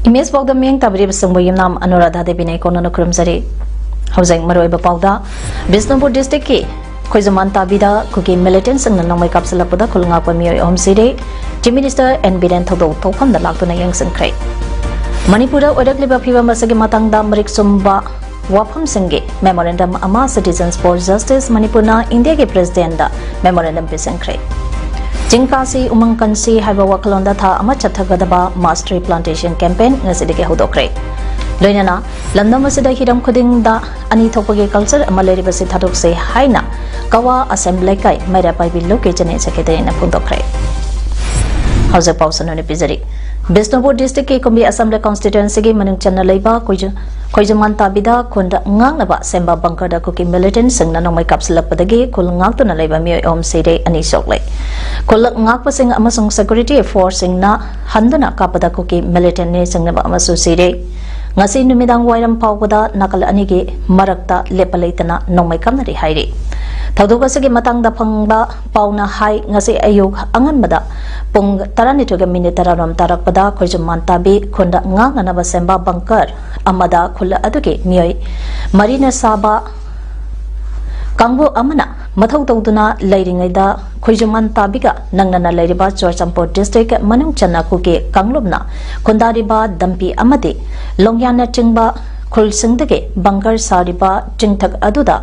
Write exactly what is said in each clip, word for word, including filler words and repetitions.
Image ꯄꯥꯎꯗ ꯃꯤꯠꯌꯦꯡ ꯇꯥꯕꯤꯔꯤꯕꯁꯤꯡꯕꯨ ꯌꯨꯝꯅꯥꯝ ꯑꯅꯨꯔꯥꯙꯥ ꯗꯦꯕꯤꯅ ꯏꯀꯣꯟꯅꯅ ꯈꯨꯔꯨꯝꯖꯔꯤ꯫ ꯍꯧꯖꯤꯛ ꯃꯔꯨꯑꯣꯏꯕ ꯄꯥꯎꯗ, ꯕꯤꯁꯅꯨꯄꯨꯔ ꯗꯤꯁꯇ꯭ꯔꯤꯛꯀꯤ ꯈꯣꯏꯖꯨꯃꯥꯟ ꯇꯥꯕꯤꯗ ꯀꯨꯀꯤ ꯃꯤꯂꯤꯇꯦꯟꯠꯁꯤꯡꯅ ꯅꯣꯡꯃꯩ ꯀꯥꯞꯁꯤꯜꯂꯛꯄꯗ ꯈꯨꯜ ꯉꯥꯛꯄ ꯃꯤꯑꯣꯏ ꯑꯍꯨꯝ ꯁꯤꯔꯦ꯫ ꯆꯤꯐ ꯃꯤꯅꯤꯁꯇꯔ ꯑꯦꯟ ꯕꯤꯔꯦꯟ ꯊꯧꯗꯣꯛ ꯊꯣꯛꯐꯝꯗ ꯂꯥꯛꯇꯨꯅ ꯌꯦꯡꯁꯤꯟꯈ꯭ꯔꯦ꯫ ꯃꯅꯤꯄꯨꯔꯗ ꯑꯣꯏꯔꯛꯂꯤꯕ ꯐꯤꯕꯝ ꯑꯁꯤꯒꯤ ꯃꯇꯥꯡꯗ ꯃꯔꯤꯛ ꯆꯨꯝꯕ ꯋꯥꯐꯝꯁꯤꯡꯒꯤ ꯃꯦꯃꯣꯔꯦꯟꯗꯝ ꯑꯃ Citizens for Justice ꯃꯅꯤꯄꯨꯔꯅ ꯏꯟꯗꯤꯌꯥꯒꯤ ꯄ꯭ꯔꯦꯁꯤꯗꯦꯟꯠꯗ ꯃꯦꯃꯣꯔꯦꯟꯗꯝ ꯄꯤꯁꯤꯟꯈ꯭ꯔꯦ꯫ ꯆꯤꯡ ꯀꯥꯁꯤ ꯎꯃꯪ ꯀꯟꯁꯤ ꯍꯥꯏꯕ ꯋꯥꯈꯜꯂꯣꯟꯗ ꯊꯥ ꯑꯃ ꯆꯠꯊꯒꯗꯕ mass tree plantation campaign ꯉꯁꯤꯗꯒꯤ ꯍꯧꯗꯣꯛꯈ꯭ꯔꯦ꯫ ꯂꯣꯏꯅꯅ ꯂꯝꯗꯝ ꯑꯁꯤꯗ ꯍꯤꯔꯝ ꯈꯨꯗꯤꯡꯗ ꯑꯅꯤ ꯊꯣꯛꯄꯒꯤ ꯀꯜꯆꯔ ꯑꯃ ꯂꯩꯔꯤꯕꯁꯤ ꯊꯥꯗꯣꯛꯁꯤ ꯍꯥꯏꯅ ꯀꯋꯥ ꯑꯁꯦꯝ ꯂꯩꯀꯥꯏ ꯃꯩꯔꯥ ꯄꯥꯏꯕꯤ ꯂꯨꯞꯀꯤ ꯖꯦꯅꯦꯔꯦꯜ ꯁꯦꯀ꯭ꯔꯦꯇꯔꯤꯅ ꯐꯣꯡꯗꯣꯛꯈ꯭ꯔꯦ꯫ ꯍꯧꯖꯤꯛ ꯄꯥꯎ ꯁꯟꯗꯣꯛꯅ ꯄꯤꯖꯔꯤ꯫ ꯕꯤꯁꯅꯨꯄꯨꯔ ꯗꯤꯁꯇ꯭ꯔꯤꯛꯀꯤ ꯀꯨꯝꯕꯤ ꯑꯁꯦꯝꯕ꯭ꯂꯤ ꯀꯟꯁꯇꯤꯇ꯭ꯋꯦꯟꯁꯤꯒꯤ ꯃꯅꯨꯡ ꯆꯟꯅ ꯂꯩꯕ ꯈꯣꯏꯖ-, ꯈꯣꯏꯖꯨꯃꯥꯟ ꯇꯥꯕꯤꯗ ꯈꯨꯟꯗ ꯉꯥꯛꯅꯕ ꯁꯦꯝꯕ ꯕꯪꯀꯔꯗ ꯀꯨꯀꯤ ꯃꯤꯂꯤꯇꯦꯟꯠꯁꯤꯡꯅ ꯅꯣꯡꯃꯩ ꯀꯥꯞꯁꯤꯜꯂꯛꯄꯗꯒꯤ ꯈꯨꯜ ꯉꯥꯛꯇꯨꯅ ꯂꯩꯕ ꯃꯤꯑꯣꯏ ꯑꯍꯨꯝ ꯁꯤꯔꯦ, ꯑꯅꯤ ꯁꯣꯛꯂꯦ꯫ ꯈꯨꯜ ꯉꯥꯛꯄꯁꯤꯡ ꯑꯃꯁꯨꯡ ꯁꯦꯀ꯭ꯌꯨꯔꯤꯇꯤ ꯐꯣꯔꯁꯁꯤꯡꯅ ꯍꯟꯗꯨꯅ ꯀꯥꯞꯄꯗ ꯀꯨꯀꯤ ꯃꯤꯂꯤꯇꯦꯟꯠꯅ ꯆꯤꯡꯅꯕ ꯑꯃꯁꯨ ꯁꯤꯔꯦ꯫ ꯉꯁꯤ ꯅꯨꯃꯤꯗꯥꯡ ꯋꯥꯏꯔꯝ ꯐꯥꯎꯕꯗ ꯅꯥꯀꯜ ꯑꯅꯤꯒꯤ ꯃꯔꯛꯇ ꯂꯦꯞꯄ ꯂꯩꯇꯅ ꯅꯣꯡꯃꯩ ꯀꯥꯞꯅꯔꯤ ꯍꯥꯏꯔꯤ꯫ ꯊꯧꯗꯣꯛ ꯑꯁꯤꯒꯤ ꯃꯇꯥꯡꯗ ꯐꯪꯕ ꯄꯥꯎꯅ ꯍꯥꯏ, ꯉꯁꯤ ꯑꯌꯨꯛ ꯑꯉꯟꯕꯗ ꯄꯨꯡ ꯇꯔꯥꯅꯤꯊꯣꯏꯒ ꯃꯤꯅꯤꯠ ꯇꯔꯥꯔꯣꯝ ꯇꯥꯔꯛꯄꯗ ꯈꯣꯏꯖꯨꯃꯥꯟ ꯇꯥꯕꯤ ꯈꯨꯟꯗ ꯉꯥꯛꯅꯅꯕ ꯁꯦꯝꯕ ꯕꯪꯀꯔ ꯑꯃꯗ ꯈꯨꯜ ꯑꯗꯨꯒꯤ ꯃꯤꯑꯣꯏ ꯃꯔꯤꯅ ꯁꯥꯕ ꯀꯥꯡꯕꯨ ꯑꯃꯅ ꯃꯊꯧ ꯇꯧꯗꯨꯅ ꯂꯩꯔꯤꯉꯩꯗ ꯈꯣꯏꯖꯨꯃꯥꯟ ꯇꯥꯕꯤꯒ ꯅꯛꯅꯅ ꯂꯩꯔꯤꯕ ꯆꯨꯔꯆꯥꯟꯄꯨꯔ ꯗꯤꯁꯇ꯭ꯔꯤꯛ ꯃꯅꯨꯡ ꯆꯟꯅ ꯀꯨꯀꯤ ꯀꯥꯡꯂꯨꯞꯅ ꯈꯨꯟꯗꯥꯔꯤꯕ ꯗꯝꯄꯤ ꯑꯃꯗꯤ ꯂꯣꯡꯌꯥꯟꯅꯆꯤꯡꯕ ꯈꯨꯜꯁꯤꯡꯗꯒꯤ ꯕꯪꯀꯔ ꯁꯥꯔꯤꯕ ꯆꯤꯡꯊꯛ ꯑꯗꯨꯗ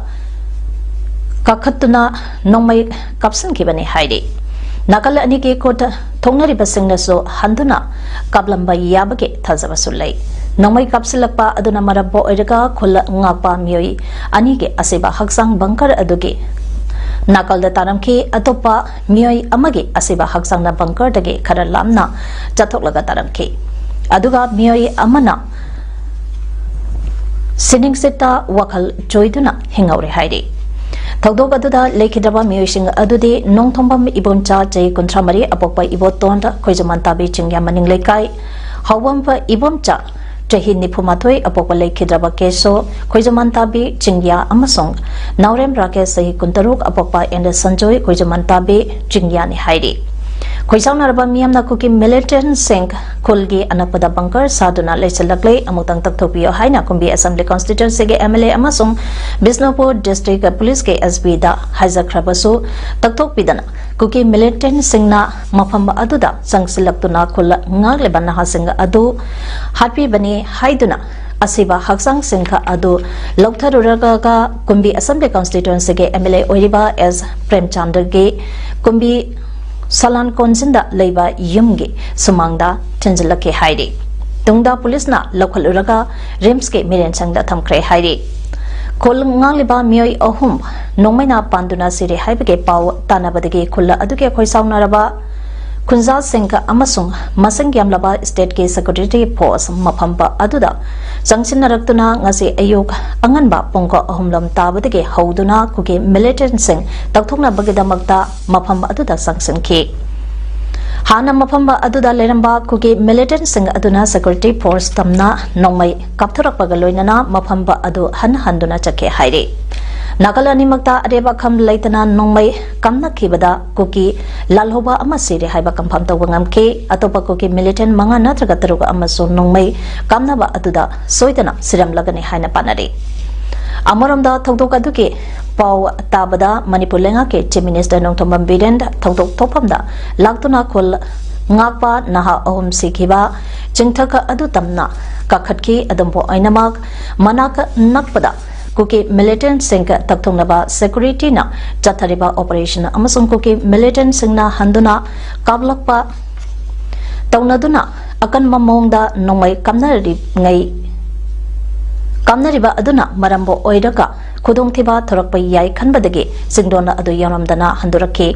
ꯀꯥꯈꯠꯇꯨꯅ ꯅꯣꯡꯃꯩ ꯀꯥꯞꯁꯤꯟꯈꯤꯕꯅꯤ ꯍꯥꯏꯔꯤ꯫ ꯅꯥꯀꯜ ꯑꯅꯤꯒꯤ ꯈꯨꯠ ꯊꯣꯛꯅꯔꯤꯕꯁꯤꯡꯅꯁꯨ ꯍꯟꯗꯨꯅ ꯀꯥꯞꯂꯝꯕ ꯌꯥꯕꯒꯤ ꯊꯥꯖꯕꯁꯨ ꯂꯩ꯫ ꯅꯣꯡꯃꯩ ꯀꯥꯞꯁꯤꯜꯂꯛꯄ ꯑꯗꯨꯅ ꯃꯔꯝ ꯑꯣꯏꯔꯒ ꯈꯨꯜ ꯉꯥꯛꯄ ꯃꯤꯑꯣꯏ ꯑꯅꯤꯒꯤ ꯑꯁꯤꯕ ꯍꯛꯆꯥꯡ ꯕꯪꯀꯔ ꯑꯗꯨꯒꯤ ꯅꯥꯀꯜꯗ ꯇꯥꯔꯝꯈꯤ꯫ ꯑꯇꯣꯞꯄ ꯃꯤꯑꯣꯏ ꯑꯃꯒꯤ ꯑꯁꯤꯕ ꯍꯛꯆꯥꯡꯅ ꯕꯪꯀꯔꯗꯒꯤ ꯈꯔ ꯂꯥꯞꯅ ꯆꯠꯊꯣꯛꯂꯒ ꯇꯥꯔꯝꯈꯤ, ꯑꯗꯨꯒ ꯃꯤꯑꯣꯏ ꯑꯃꯅ ꯁꯤꯅꯤꯡꯁꯤꯠꯇ ꯋꯥꯈꯜ ꯆꯣꯏꯗꯨꯅ ꯍꯤꯡꯍꯧꯔꯦ ꯍꯥꯏꯔꯤ꯫ ꯊꯧꯗꯣꯛ ꯑꯗꯨꯗ ꯂꯩꯈꯤꯗ꯭ꯔꯕ ꯃꯤꯑꯣꯏꯁꯤꯡ ꯑꯗꯨꯗꯤ ꯅꯣꯡꯊꯣꯝꯕꯝ ꯏꯕꯣꯝꯆꯥ, ꯆꯍꯤ ꯀꯨꯟꯊ꯭ꯔꯥ ꯃꯔꯤ, ꯑꯄꯣꯛꯄ ꯏꯕꯣꯇꯣꯟ, ꯈꯣꯏꯖꯃꯥꯟ ꯇꯥꯕꯤ ꯆꯤꯡꯌꯥ ꯃꯅꯤꯡ ꯂꯩꯀꯥꯏ, ꯍꯥꯎꯕꯝꯕ ꯏꯕꯣꯝꯆꯥ, ꯆꯍꯤ ꯅꯤꯐꯨ ꯃꯥꯊꯣꯏ, ꯑꯄꯣꯛꯄ ꯂꯩꯈꯤꯗ꯭ꯔꯕ ꯀꯦꯁꯣ, ꯈꯣꯏꯖꯃꯥꯟ ꯇꯥꯕꯤ ꯆꯤꯡꯌꯥ, ꯑꯃꯁꯨꯡ ꯅꯥꯎꯔꯦꯝ ꯔꯥꯀꯦꯁ, ꯆꯍꯤ ꯀꯨꯟ ꯇꯔꯨꯛ, ꯑꯄꯣꯛꯄ ꯑꯦꯟ ꯑꯦꯁ ꯁꯟꯖꯣꯏ, ꯈꯣꯏꯖꯃꯥꯟ ꯇꯥꯕꯤ ꯆꯤꯡꯌꯥꯅꯤ ꯍꯥꯏꯔꯤ꯫ ꯈꯣꯏꯁꯥꯎꯅꯔꯕ ꯃꯤꯌꯥꯝꯅ ꯀꯨꯀꯤ ꯃꯤꯂꯤꯇꯦꯟꯠꯁꯤꯡ ꯈꯨꯜꯒꯤ ꯑꯅꯛꯄꯗ ꯕꯪꯀꯔ ꯁꯥꯗꯨꯅ ꯂꯩꯁꯤꯜꯂꯛꯂꯦ, ꯑꯃꯨꯛꯇꯪ ꯇꯛꯊꯣꯛꯄꯤꯌꯨ ꯍꯥꯏꯅ ꯀꯨꯝꯕꯤ ꯑꯦꯁꯦꯝꯕ꯭ꯂꯤ ꯀꯟꯁꯇꯤꯇ꯭ꯋꯦꯟꯁꯤꯒꯤ ꯑꯦꯝ ꯑꯦꯜ ꯑꯦ ꯑꯃꯁꯨꯡ ꯕꯤꯁꯅꯨꯄꯨꯔ ꯗꯤꯁꯇ꯭ꯔꯤꯛ ꯄꯨꯂꯤꯁꯀꯤ ꯑꯦꯁ ꯄꯤꯗ ꯍꯥꯏꯖꯈ꯭ꯔꯕꯁꯨ, ꯇꯛꯊꯣꯛꯄꯤꯗꯅ ꯀꯨꯀꯤ ꯃꯤꯂꯤꯇꯦꯟꯠꯁꯤꯡꯅ ꯃꯐꯝ ꯑꯗꯨꯗ ꯆꯪꯁꯤꯜꯂꯛꯇꯨꯅ ꯈꯨꯜ ꯉꯥꯛꯂꯤꯕ ꯅꯍꯥꯁꯤꯡ ꯑꯗꯨ ꯍꯥꯠꯄꯤꯕꯅꯤ ꯍꯥꯏꯗꯨꯅ ꯑꯁꯤꯕ ꯍꯛꯆꯥꯡꯁꯤꯡ ꯑꯗꯨ ꯂꯧꯊꯔꯨꯔꯒ ꯀꯨꯝꯕꯤ ꯑꯦꯁꯦꯝꯕ꯭ꯂꯤ ꯀꯟꯁꯇꯤꯇ꯭ꯋꯦꯟꯁꯤꯒꯤ ꯑꯦꯝ ꯑꯦꯜ ꯑꯦ ꯑꯣꯏꯔꯤꯕ ꯑꯦꯁ ꯄ꯭ꯔꯦꯝꯆꯥꯟꯗꯒꯤ ꯀꯨꯝꯕꯤ ꯁꯂꯥꯟ ꯀꯣꯟꯖꯤꯟꯗ ꯂꯩꯕ ꯌꯨꯝꯒꯤ ꯁꯨꯃꯥꯡꯗ ꯊꯤꯟꯖꯤꯜꯂꯛꯈꯤ ꯍꯥꯏꯔꯤ꯫ ꯇꯨꯡꯗ ꯄꯨꯂꯤꯁꯅ ꯂꯧꯈꯠꯂꯨꯔꯒ ꯔꯤꯝꯁꯀꯤ ꯃꯤꯔꯦꯟꯁꯪꯗ ꯊꯝꯈ꯭ꯔꯦ ꯍꯥꯏꯔꯤ꯫ ꯈꯨꯜ ꯉꯥꯛꯂꯤꯕ ꯃꯤꯑꯣꯏ ꯑꯍꯨꯝ ꯅꯣꯡꯃꯩꯅ ꯄꯥꯟꯗꯨꯅ ꯁꯤꯔꯦ ꯍꯥꯏꯕꯒꯤ ꯄꯥꯎ ꯇꯥꯟꯅꯕꯗꯒꯤ ꯈꯨꯜ ꯑꯗꯨꯒꯤ ꯈꯣꯏꯁꯥꯎꯅꯔꯕ ꯈꯨꯟꯖꯥꯁꯤꯡ ꯑꯃꯁꯨꯡ ꯃꯁꯤꯡ ꯌꯥꯝꯂꯕ ꯁ꯭ꯇꯦꯠꯀꯤ ꯁꯦꯀ꯭ꯌꯨꯔꯤꯇꯤ ꯐꯣꯔꯁ ꯃꯐꯝ ꯑꯗꯨꯗ ꯆꯪꯁꯤꯟꯅꯔꯛꯇꯨꯅ ꯉꯁꯤ ꯑꯌꯨꯛ ꯑꯉꯟꯕ ꯄꯨꯡ ꯑꯍꯨꯝꯂꯣꯝ ꯇꯥꯕꯗꯒꯤ ꯍꯧꯗꯨꯅ ꯀꯨꯀꯤ ꯃꯤꯂꯤꯇꯦꯟꯠꯁꯤꯡ ꯇꯛꯊꯣꯛꯅꯕꯒꯤꯗꯃꯛꯇ ꯃꯐꯝ ꯑꯗꯨꯗ ꯆꯪꯁꯤꯟꯈꯤ꯫ ꯍꯥꯟꯅ ꯃꯐꯝ ꯑꯗꯨꯗ ꯂꯩꯔꯝꯕ ꯀꯨꯀꯤ ꯃꯤꯂꯤꯇꯦꯟꯠꯁꯤꯡ ꯑꯗꯨꯅ ꯁꯦꯀ꯭ꯌꯨꯔꯤꯇꯤ ꯐꯣꯔꯁ ꯇꯝꯅ ꯅꯣꯡꯃꯩ ꯀꯥꯞꯊꯣꯔꯛꯄꯒ ꯂꯣꯏꯅꯅ ꯃꯐꯝ ꯑꯗꯨ ꯍꯟ ꯍꯟꯗꯨꯅ ꯆꯠꯈꯤ ꯍꯥꯏꯔꯤ꯫ ꯅꯥꯀꯜ ꯑꯅꯤꯃꯛꯇ ꯑꯔꯦꯞ ꯑꯈꯝ ꯂꯩꯇꯅ ꯅꯣꯡꯃꯩ ꯀꯥꯞꯅꯈꯤꯕꯗ ꯀꯨꯀꯤ ꯂꯥꯜꯍꯧꯕ ꯑꯃ ꯁꯤꯔꯦ ꯍꯥꯏꯕ ꯀꯟꯐꯥꯔꯝ ꯇꯧꯕ ꯉꯝꯈꯤ꯫ ꯑꯇꯣꯞꯄ ꯀꯨꯀꯤ ꯃꯤꯂꯤꯇꯦꯟꯠ ꯃꯉꯥ ꯅꯠꯇ꯭ꯔꯒ ꯇꯔꯨꯛ ꯑꯃꯁꯨ ꯅꯣꯡꯃꯩ ꯀꯥꯞꯅꯕ ꯑꯗꯨꯗ ꯁꯣꯏꯗꯅ ꯁꯤꯔꯝꯂꯒꯅꯤ ꯍꯥꯏꯅ ꯄꯥꯅꯔꯤ꯫ ꯑꯃꯔꯣꯝꯗ ꯊꯧꯗꯣꯛ ꯑꯗꯨꯒꯤ ꯄꯥꯎ ꯇꯥꯕꯗ ꯃꯅꯤꯄꯨꯔ ꯂꯩꯉꯥꯛꯀꯤ ꯆꯤꯐ ꯃꯤꯅꯤꯁꯇꯔ ꯅꯣꯡꯊꯣꯝꯕꯝ ꯕꯤꯔꯦꯟ ꯊꯧꯗꯣꯛ ꯊꯣꯛꯐꯝꯗ ꯂꯥꯛꯇꯨꯅ ꯈꯨꯜ ꯉꯥꯛꯄ ꯅꯍꯥ ꯑꯍꯨꯝ ꯁꯤꯈꯤꯕ ꯆꯤꯡꯊꯛ ꯑꯗꯨ ꯇꯝꯅ ꯀꯥꯈꯠꯈꯤ꯫ ꯑꯗꯨꯕꯨ ꯑꯣꯏꯅꯃꯛ ꯃꯅꯥꯛ ꯅꯛꯄꯗ ꯀꯨꯀꯤ ꯃꯤꯂꯤꯇꯦꯟꯠꯁꯤꯡ ꯇꯛꯊꯣꯛꯅꯕ ꯁꯦꯀ꯭ꯌꯨꯔꯤꯇꯤꯅ ꯆꯠꯊꯔꯤꯕ ꯑꯣꯄꯔꯦꯁꯟ ꯑꯃꯁꯨꯡ ꯀꯨꯀꯤ ꯃꯤꯂꯤꯇꯦꯟꯠꯁꯤꯡꯅ ꯍꯟꯗꯨꯅ ꯀꯥꯞꯂꯛꯄ ꯇꯧꯅꯗꯨꯅ ꯑꯀꯟꯕ ꯃꯑꯣꯡꯗ ꯅꯣꯡꯃꯩ ꯀꯥꯞꯅꯔꯤꯉꯩ, ꯀꯥꯞꯅꯔꯤꯕ ꯑꯗꯨꯅ ꯃꯔꯝꯕꯨ ꯑꯣꯏꯔꯒ ꯈꯨꯗꯣꯡꯊꯤꯕ ꯊꯣꯔꯛꯄ ꯌꯥꯏ ꯈꯟꯕꯗꯒꯤ ꯆꯤꯡꯗꯣꯟ ꯑꯗꯨ ꯌꯧꯔꯝꯗꯅ ꯍꯟꯗꯣꯔꯛꯈꯤ꯫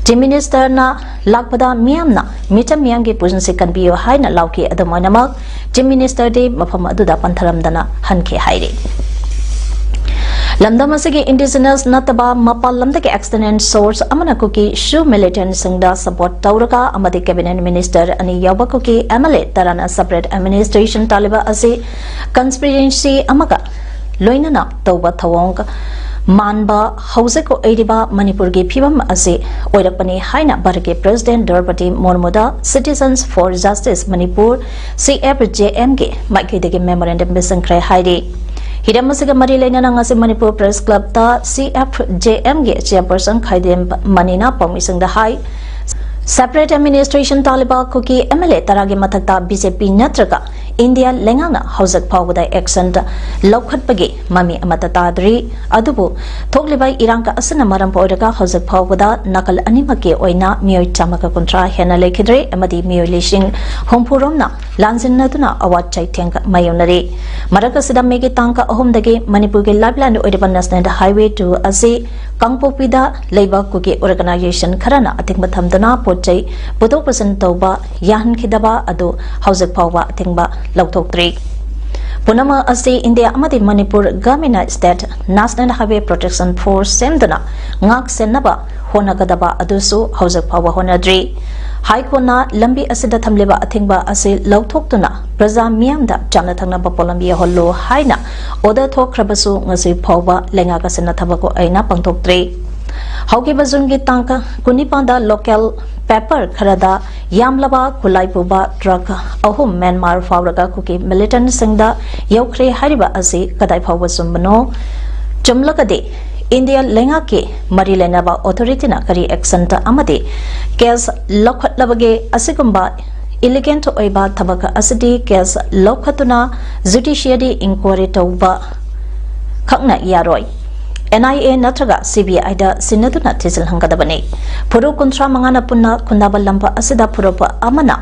Chief Minister ꯅ ꯂꯥꯛꯄꯗ ꯃꯤꯌꯥꯝꯅ ꯃꯤꯆꯝ ꯃꯤꯌꯥꯝꯒꯤ ꯄꯨꯟꯁꯤ ꯀꯟꯕꯤꯌꯨ ꯍꯥꯏꯅ ꯂꯥꯎꯈꯤ꯫ ꯑꯗꯨꯝ ꯑꯣꯏꯅꯃꯛ, Chief Minister ꯗꯤ ꯃꯐꯝ ꯑꯗꯨꯗ ꯄꯟꯊꯔꯝꯗꯅ ꯍꯟꯈꯤ ꯍꯥꯏꯔꯤ꯫ ꯂꯝꯗꯝ ꯑꯁꯤꯒꯤ indigenous ꯅꯠꯇꯕ ꯃꯄꯥꯟ ꯂꯝꯗꯒꯤ external source ꯑꯃꯅ ꯀꯨꯀꯤ ꯁꯨ militant ꯁꯤꯡꯗ support ꯇꯧꯔꯒ ꯑꯃꯗꯤ cabinet minister ꯑꯅꯤ ꯌꯥꯎꯕ ꯀꯨꯀꯤ MLA ꯇꯔꯥꯅ separate administration ꯇꯥꯜꯂꯤꯕ ꯑꯁꯤ conspiracy ꯑꯃꯒ ꯂꯣꯏꯅꯅ ꯇꯧꯕ ꯊꯧꯑꯣꯡ ꯃꯥꯟꯕ ꯍꯧꯖꯤꯛ ꯑꯣꯏꯔꯤꯕ ꯃꯅꯤꯄꯨꯔꯒꯤ ꯐꯤꯕꯝ ꯑꯁꯤ ꯑꯣꯏꯔꯛꯄꯅꯤ ꯍꯥꯏꯅ ꯚꯥꯔꯠꯀꯤ President ꯗ꯭ꯔꯧꯄꯗꯤ ꯃꯨꯔꯃꯨꯗ Citizens for Justice Manipur, C F J M ꯒꯤ ꯃꯥꯏꯀꯩꯗꯒꯤ memorandum ꯄꯤꯁꯤꯟꯈ꯭ꯔꯦ ꯍꯥꯏꯔꯤ꯫ ꯍꯤꯔꯝ ꯑꯁꯤꯒ ꯃꯔꯤ ꯂꯩꯅꯅ ꯉꯁꯤ ꯃꯅꯤꯄꯨꯔ Press Club ꯇ C F J M ꯒꯤ chairperson ꯈꯥꯏꯗꯦꯝ ꯃꯅꯤꯅ ꯄꯥꯎꯃꯤꯁꯤꯡꯗ ꯍꯥꯏ, separate administration ꯇꯥꯜꯂꯤꯕ ꯀꯨꯀꯤ MLA ꯇꯔꯥꯒꯤ ꯃꯊꯛꯇ BJP ꯅꯠꯇ꯭ꯔꯒ ꯏꯟꯗꯤꯌꯥ ꯂꯩꯉꯥꯛꯅ ꯍꯧꯖꯤꯛ ꯐꯥꯎꯕꯗ action ꯂꯧꯈꯠꯄꯒꯤ ꯃꯃꯤ ꯑꯃꯠꯇ ꯇꯥꯗ꯭ꯔꯤ꯫ ꯑꯗꯨꯕꯨ ꯊꯣꯛꯂꯤꯕ ꯏꯔꯥꯡ ꯑꯁꯤꯅ ꯃꯔꯝ ꯑꯣꯏꯔꯒ ꯍꯧꯖꯤꯛ ꯐꯥꯎꯕꯗ ꯅꯥꯀꯜ ꯑꯅꯤꯃꯛꯀꯤ ꯑꯣꯏꯅ ꯃꯤꯑꯣꯏ ꯆꯥꯝꯃꯒ ꯀꯨꯟꯊ꯭ꯔꯥ ꯍꯦꯟꯅ ꯂꯩꯈꯤꯗ꯭ꯔꯦ ꯑꯃꯗꯤ ꯃꯤꯑꯣꯏ ꯂꯤꯁꯤꯡ ꯍꯨꯝꯐꯨ ꯔꯣꯝꯅ ꯂꯥꯟꯖꯤꯟꯅꯗꯨꯅ ꯑꯋꯥꯠ ꯆꯩꯊꯦꯡ ꯃꯥꯌꯣꯛꯅꯔꯤ꯫ ꯃꯔꯛ ꯑꯁꯤꯗ ꯃꯦꯒꯤ ꯇꯥꯡ ꯑꯍꯨꯝꯗꯒꯤ ꯃꯅꯤꯄꯨꯔꯒꯤ lifeline ꯑꯣꯏꯔꯤꯕ National Highway two ꯑꯁꯤ ꯀꯥꯡꯄꯣꯛꯄꯤꯗ ꯂꯩꯕ ꯀꯨꯀꯤ organization ꯈꯔꯅ ꯑꯊꯤꯡꯕ ꯊꯝꯗꯨꯅ ꯄꯣꯠ ꯆꯩ ꯄꯨꯊꯣꯛ ꯄꯨꯁꯤꯟ ꯇꯧꯕ ꯌꯥꯍꯟꯈꯤꯗꯕ ꯑꯗꯨ ꯍꯧꯖꯤꯛ ꯐꯥꯎꯕ ꯑꯊꯤꯡꯕ ꯂꯧꯊꯣꯛꯇ꯭ꯔꯤ꯫ ꯄꯨꯝꯅꯃꯛ ꯑꯁꯤ ꯏꯟꯗꯤꯌꯥ ꯑꯃꯗꯤ Manipur ꯒꯃꯤꯅ state National Highway Protection Force ꯁꯦꯝꯗꯨꯅ ꯉꯥꯛ ꯁꯦꯟꯅꯕ ꯍꯣꯠꯅꯒꯗꯕ ꯑꯗꯨꯁꯨ ꯍꯧꯖꯤꯛ ꯐꯥꯎꯕ ꯍꯣꯠꯅꯗ꯭ꯔꯤ꯫ High Court ꯅ ꯂꯝꯕꯤ ꯑꯁꯤꯗ ꯊꯝꯂꯤꯕ ꯑꯊꯤꯡꯕ ꯑꯁꯤ ꯂꯧꯊꯣꯛꯇꯨꯅ ꯄ꯭ꯔꯖꯥ ꯃꯤꯌꯥꯝꯗ ꯆꯥꯅ ꯊꯛꯅꯕ ꯄꯣꯠꯂꯝ ꯌꯧꯍꯜꯂꯨ ꯍꯥꯏꯅ order ꯊꯣꯛꯈ꯭ꯔꯕꯁꯨ ꯉꯁꯤ ꯐꯥꯎꯕ ꯂꯩꯉꯥꯛ ꯑꯁꯤꯅ ꯊꯕꯛ ꯑꯣꯏꯅ ꯄꯥꯡꯊꯣꯛꯇ꯭ꯔꯤ꯫ ꯍꯧꯈꯤꯕ ꯖꯨꯟꯒꯤ ꯇꯥꯡ ꯀꯨꯟꯅꯤꯄꯥꯟꯗ local paper ꯈꯔꯗ ꯌꯥꯝꯂꯕ ꯈꯨꯠꯂꯥꯏ ꯄꯨꯕ truck ꯑꯍꯨꯝ ꯃ꯭ꯌꯥꯟꯃꯥꯔ ꯐꯥꯎꯔꯒ ꯀꯨꯀꯤ militant ꯁꯤꯡꯗ ꯌꯧꯈ꯭ꯔꯦ ꯍꯥꯏꯔꯤꯕ ꯑꯁꯤ ꯀꯗꯥꯏ ꯐꯥꯎꯕ ꯆꯨꯝꯕꯅꯣ? ꯆꯨꯝꯂꯒꯗꯤ ꯏꯟꯗꯤꯌꯥ ꯂꯩꯉꯥꯛꯀꯤ ꯃꯔꯤ ꯂꯩꯅꯕ authority ꯅ ꯀꯔꯤ action ꯑꯃꯗꯤ case ꯂꯧꯈꯠꯂꯕꯒꯦ? ꯑꯁꯤꯒꯨꯝꯕ illegal ꯑꯣꯏꯕ ꯊꯕꯛ ꯑꯁꯤꯗꯤ case ꯂꯧꯈꯠꯇꯨꯅ judiciary inquiry ꯇꯧꯕ ꯈꯛꯅ ꯌꯥꯔꯣꯏ꯫ ꯑꯦꯟ ꯑꯥꯏ ꯑꯦ ꯅꯠꯇ꯭ꯔꯒ ꯁꯤ ꯕꯤ ꯑꯥꯏꯗ ꯁꯤꯟꯅꯗꯨꯅ ꯊꯤꯖꯤꯜꯍꯟꯒꯗꯕꯅꯤ꯫ ꯐꯨꯔꯨꯞ ꯀꯨꯟꯊ꯭ꯔꯥ ꯃꯉꯥꯅ ꯄꯨꯟꯅ ꯈꯨꯟꯗꯥꯕ ꯂꯝꯕ ꯑꯁꯤꯗ ꯐꯨꯔꯨꯞ ꯑꯃꯅ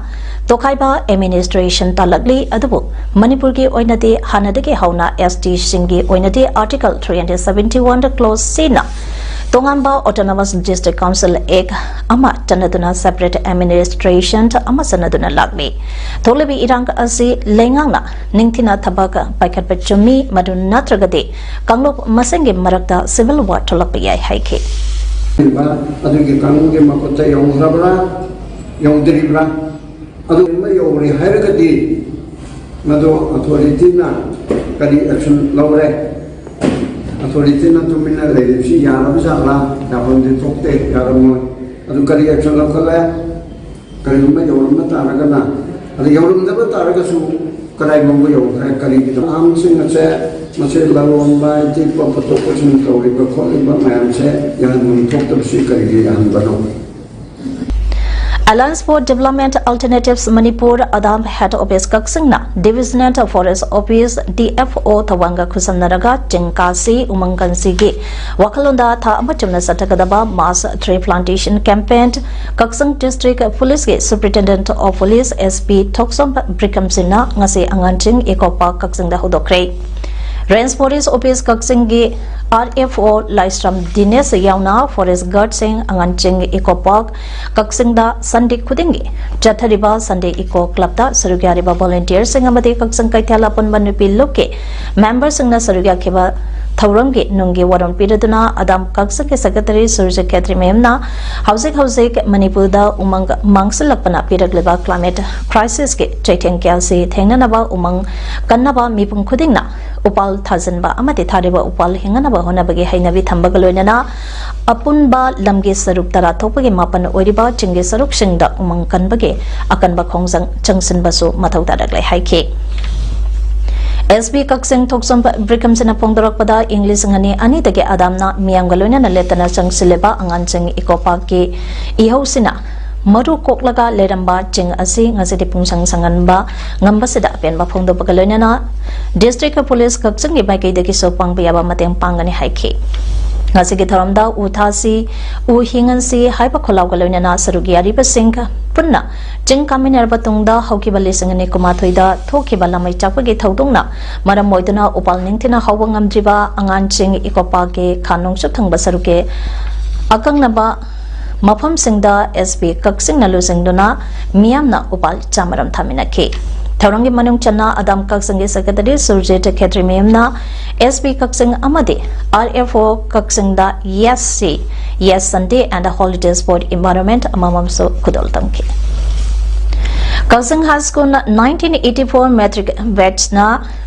ꯇꯣꯈꯥꯏꯕ ꯑꯦꯗꯃꯤꯅꯤꯁꯇ꯭ꯔꯦꯁꯟ ꯇꯥꯜꯂꯛꯂꯤ, ꯑꯗꯨꯕꯨ ꯃꯅꯤꯄꯨꯔꯒꯤ ꯑꯣꯏꯅꯗꯤ ꯍꯥꯟꯅꯗꯒꯤ ꯍꯧꯅ ꯑꯦꯁ ꯇꯤꯁꯤꯡꯒꯤ ꯑꯣꯏꯅꯗꯤ Article three hundred seventy one clause C ꯅ ꯇꯣꯉꯥꯟꯕ Autonomous District Council Act ꯑꯃ ꯆꯠꯅꯗꯨꯅ separate administration ꯑꯃ ꯆꯠꯅꯗꯨꯅ ꯂꯥꯛꯂꯤ꯫ ꯊꯣꯛꯂꯤꯕ ꯏꯔꯥꯡ ꯑꯁꯤ ꯂꯩꯉꯥꯛꯅ ꯅꯤꯡꯊꯤꯅ ꯊꯕꯛ ꯄꯥꯏꯈꯠꯄ ꯆꯨꯝꯃꯤ, ꯃꯗꯨ ꯅꯠꯇ꯭ꯔꯒꯗꯤ ꯀꯥꯡꯂꯨꯞ ꯃꯁꯦꯟꯒꯤ ꯃꯔꯛꯇ civil war ꯊꯣꯛꯂꯛꯄ ꯌꯥꯏ ꯍꯥꯏꯈꯤ꯫ ꯑꯗꯨꯒꯤ ꯀꯥꯡꯕꯨꯒꯤ ꯃꯈꯨꯠꯇ ꯌꯧꯈ꯭ꯔꯕ꯭ꯔꯥ, ꯌꯧꯗ꯭ꯔꯤꯕ꯭ꯔꯥ? ꯑꯗꯨꯒꯨꯝꯕ ꯌꯧꯔꯦ ꯍꯥꯏꯔꯒꯗꯤ ꯃꯗꯨ ꯑꯣꯊꯣꯔꯤꯇꯤꯅ ꯀꯔꯤ ꯑꯦꯛꯁꯟ ꯂꯧꯔꯦ? ꯑꯣꯊꯣꯔꯤꯇꯤꯅ ꯇꯨꯃꯤꯟꯅ ꯂꯩꯔꯤꯕꯁꯤ ꯌꯥꯔꯕ ꯖꯥꯠꯂꯥ? ꯌꯥꯐꯝꯗꯤ ꯊꯣꯛꯇꯦ, ꯌꯥꯔꯝꯃꯣꯏ꯫ ꯑꯗꯨ ꯀꯔꯤ ꯑꯦꯛꯁꯟ ꯂꯧꯈꯠꯂꯦ? ꯀꯔꯤꯒꯨꯝꯕ ꯌꯧꯔꯝꯕ ꯇꯥꯔꯒꯅ, ꯑꯗ ꯌꯧꯔꯝꯗꯕ ꯇꯥꯔꯒꯁꯨ ꯀꯗꯥꯏꯐꯥꯎꯕ ꯌꯧꯈ꯭ꯔꯦ? ꯀꯔꯤꯒꯤꯅꯣ? ꯑꯉꯥꯡꯁꯤꯡ ꯑꯁꯦ ꯃꯁꯤ ꯂꯂꯣꯟꯕ, ꯏꯇꯤꯛꯄ, ꯄꯨꯊꯣꯛ ꯄꯨꯁꯤꯟ ꯇꯧꯔꯤꯕ ꯈꯣꯠꯂꯤꯕ ꯃꯌꯥꯝꯁꯦ ꯌꯥꯍꯟꯐꯝ ꯊꯣꯛꯇꯕꯁꯤ ꯀꯔꯤꯒꯤ ꯌꯥꯍꯟꯕꯅꯣ? Alliance for Development Alternatives Manipur, ꯑꯗꯥꯝ head office ꯀꯛꯆꯤꯡꯅ Divisional Forest Office, D F O, ꯊꯧꯕꯥꯜꯒ ꯈꯨꯠꯁꯝꯅꯔꯒ ꯆꯤꯡ ꯀꯥꯁꯤ, ꯎꯃꯪ ꯀꯟꯁꯤꯒꯤ ꯋꯥꯈꯜꯂꯣꯟꯗ ꯊꯥ ꯑꯃ ꯆꯨꯞꯅ ꯆꯠꯊꯒꯗꯕ mass tree plantation campaign ꯀꯛꯆꯤꯡ District Police ꯀꯤ Superintendent of Police, S P ꯊꯣꯛꯆꯣꯝ ꯕ꯭ꯔꯤꯀꯝꯁꯤꯟꯅ ꯉꯁꯤ ꯑꯉꯥꯟꯆꯤꯡ Eco Park ꯀꯛꯆꯤꯡꯗ ꯍꯧꯗꯣꯛꯈ꯭ꯔꯦ꯫ Range Forest Office ꯀꯛꯆꯤꯡꯒꯤ R F O ꯂꯥꯏꯁ꯭ꯔꯝ ꯗꯤꯅꯦꯁ ꯌꯥꯎꯅ forest guard ꯁꯤꯡ ꯑꯉꯥꯟꯆꯤꯡ Eco Park ꯀꯛꯆꯤꯡꯗ Sunday ꯈꯨꯗꯤꯡꯒꯤ ꯆꯠꯊꯔꯤꯕ Sunday Eco Club ꯇ ꯁꯔꯨꯛ ꯌꯥꯔꯤꯕ volunteer ꯁꯤꯡ ꯑꯃꯗꯤ ꯀꯛꯆꯤꯡ ꯀꯩꯊꯦꯜ ꯑꯄꯨꯟꯕ ꯅꯨꯄꯤ ꯂꯨꯞꯀꯤ member ꯁꯤꯡꯅ ꯁꯔꯨꯛ ꯌꯥꯈꯤꯕ ꯊꯧꯔꯝꯒꯤ ꯅꯨꯡꯒꯤ ꯋꯥꯔꯣꯜ ꯄꯤꯔꯗꯨꯅ ꯑꯗꯥꯝ ꯀꯛꯆꯤꯡꯒꯤ Secretary ꯁꯨꯔꯖꯤꯠ ꯈꯦꯇ꯭ꯔꯤꯃꯌꯨꯝꯅ ꯍꯧꯖꯤꯛ ꯍꯧꯖꯤꯛ ꯃꯅꯤꯄꯨꯔꯗ ꯎꯃꯪ ꯃꯥꯡꯁꯤꯜꯂꯛꯄꯅ ꯄꯤꯔꯛꯂꯤꯕ climate crisis ꯀꯤ ꯆꯩꯊꯦꯡ ꯀꯌꯥꯁꯤ ꯊꯦꯡꯅꯅꯕ ꯎꯃꯪ ꯀꯟꯅꯕ ꯃꯤꯄꯨꯝ ꯈꯨꯗꯤꯡꯅ ꯎꯄꯥꯜ ꯊꯥꯖꯤꯟꯕ ꯑꯃꯗꯤ ꯊꯥꯔꯤꯕ ꯎꯄꯥꯜ ꯍꯤꯡꯅꯅꯕ ꯍꯣꯠꯅꯕꯒꯤ ꯍꯩꯅꯕꯤ ꯊꯝꯕꯒ ꯂꯣꯏꯅꯅ ꯑꯄꯨꯟꯕ ꯂꯝꯒꯤ ꯁꯔꯨꯛ ꯇꯔꯥ ꯊꯣꯛꯄꯒꯤ ꯃꯥꯄꯟ ꯑꯣꯏꯔꯤꯕ ꯆꯤꯡꯒꯤ ꯁꯔꯨꯛꯁꯤꯡꯗ ꯎꯃꯪ ꯀꯟꯕꯒꯤ ꯑꯀꯟꯕ ꯈꯣꯡꯖꯪ ꯆꯪꯁꯤꯟꯕꯁꯨ ꯃꯊꯧ ꯇꯥꯔꯛꯂꯦ ꯍꯥꯏꯈꯤ꯫ S P ꯀꯛꯆꯤꯡ ꯊꯣꯛꯆꯣꯝ ꯕ꯭ꯔꯤꯀꯝꯁꯤꯟꯅ ꯐꯣꯡꯗꯣꯔꯛꯄꯗ ꯏꯪ ꯂꯤꯁꯤꯡ ꯑꯅꯤ ꯑꯅꯤꯗꯒꯤ ꯑꯗꯥꯝꯅ ꯃꯤꯌꯥꯝꯒ ꯂꯣꯏꯅꯅ ꯂꯦꯞꯇꯅ ꯆꯪꯁꯤꯜꯂꯤꯕ ꯑꯉꯥꯟꯁꯤꯡ Eco Park ꯀꯤ ꯏꯍꯧꯁꯤꯅ ꯃꯔꯨ ꯀꯣꯛꯂꯒ ꯂꯩꯔꯝꯕ ꯆꯤꯡ ꯑꯁꯤ ꯉꯁꯤꯗꯤ ꯄꯨꯡꯁꯪ ꯁꯪꯍꯟꯕ ꯉꯝꯕꯁꯤꯗ ꯑꯄꯦꯟꯕ ꯐꯣꯡꯗꯣꯛꯄꯒ ꯂꯣꯏꯅꯅ district police ꯀꯛꯆꯤꯡꯒꯤ ꯃꯥꯏꯀꯩꯗꯒꯤꯁꯨ ꯄꯥꯡꯕ ꯌꯥꯕ ꯃꯇꯦꯡ ꯄꯥꯡꯒꯅꯤ ꯍꯥꯏꯈꯤ꯫ ꯉꯁꯤꯒꯤ ꯊꯧꯔꯝꯗ ꯎ ꯊꯥꯁꯤ, ꯎ ꯍꯤꯡꯍꯟꯁꯤ ꯍꯥꯏꯕ ꯈꯣꯜꯂꯥꯎꯒ ꯂꯣꯏꯅꯅ ꯁꯔꯨꯛ ꯌꯥꯔꯤꯕꯁꯤꯡ ꯄꯨꯟꯅ ꯆꯤꯡ ꯀꯥꯃꯤꯟꯅꯔꯕ ꯇꯨꯡꯗ ꯍꯧꯈꯤꯕ ꯂꯤꯁꯤꯡ ꯑꯅꯤ ꯀꯨꯟꯃꯥꯊꯣꯏꯗ ꯊꯣꯛꯈꯤꯕ ꯂꯥꯃꯩ ꯆꯥꯛꯄꯒꯤ ꯊꯧꯗꯣꯛꯅ ꯃꯔꯝ ꯑꯣꯏꯗꯨꯅ ꯎꯄꯥꯜ ꯅꯤꯡꯊꯤꯅ ꯍꯧꯕ ꯉꯝꯗ꯭ꯔꯤꯕ ꯑꯉꯥꯡꯁꯤꯡ ꯏꯀꯣ ꯄꯥꯔꯛꯀꯤ ꯈꯥ ꯅꯣꯡꯆꯨꯞ ꯊꯪꯕ ꯁꯔꯨꯛꯀꯤ ꯑꯀꯛꯅꯕ ꯃꯐꯝꯁꯤꯡꯗ ꯑꯦꯁ ꯄꯤ ꯀꯛꯆꯤꯡꯅ ꯂꯨꯆꯤꯡꯗꯨꯅ ꯃꯤꯌꯥꯝꯅ ꯎꯄꯥꯜ ꯆꯥꯃꯔꯝ ꯊꯥꯃꯤꯟꯅꯈꯤ꯫ ꯊꯧꯔꯝꯒꯤ ꯃꯅꯨꯡ ꯆꯟꯅ ꯑꯗꯥꯝ ꯀꯛꯆꯤꯡꯒꯤ ꯁꯦꯀ꯭ꯔꯦꯇꯔꯤ ꯁꯨꯔꯖꯤꯠ ꯈꯦꯇ꯭ꯔꯤꯃꯌꯨꯝꯅ ꯑꯦꯁ ꯄꯤ ꯀꯛꯆꯤꯡ ꯑꯃꯗꯤ ꯑꯥꯔ ꯑꯦꯐ ꯑꯣ ꯀꯛꯆꯤꯡꯗ Yes See, Yes Sunday and Holidays for Environment ꯑꯃꯃꯝꯁꯨ ꯈꯨꯗꯣꯜ ꯇꯝꯈꯤ꯫ ꯀꯛꯆꯤꯡ ꯍꯥꯏ ꯁ꯭ꯀꯨꯜꯅ nineteen eighty-four matric batchꯅ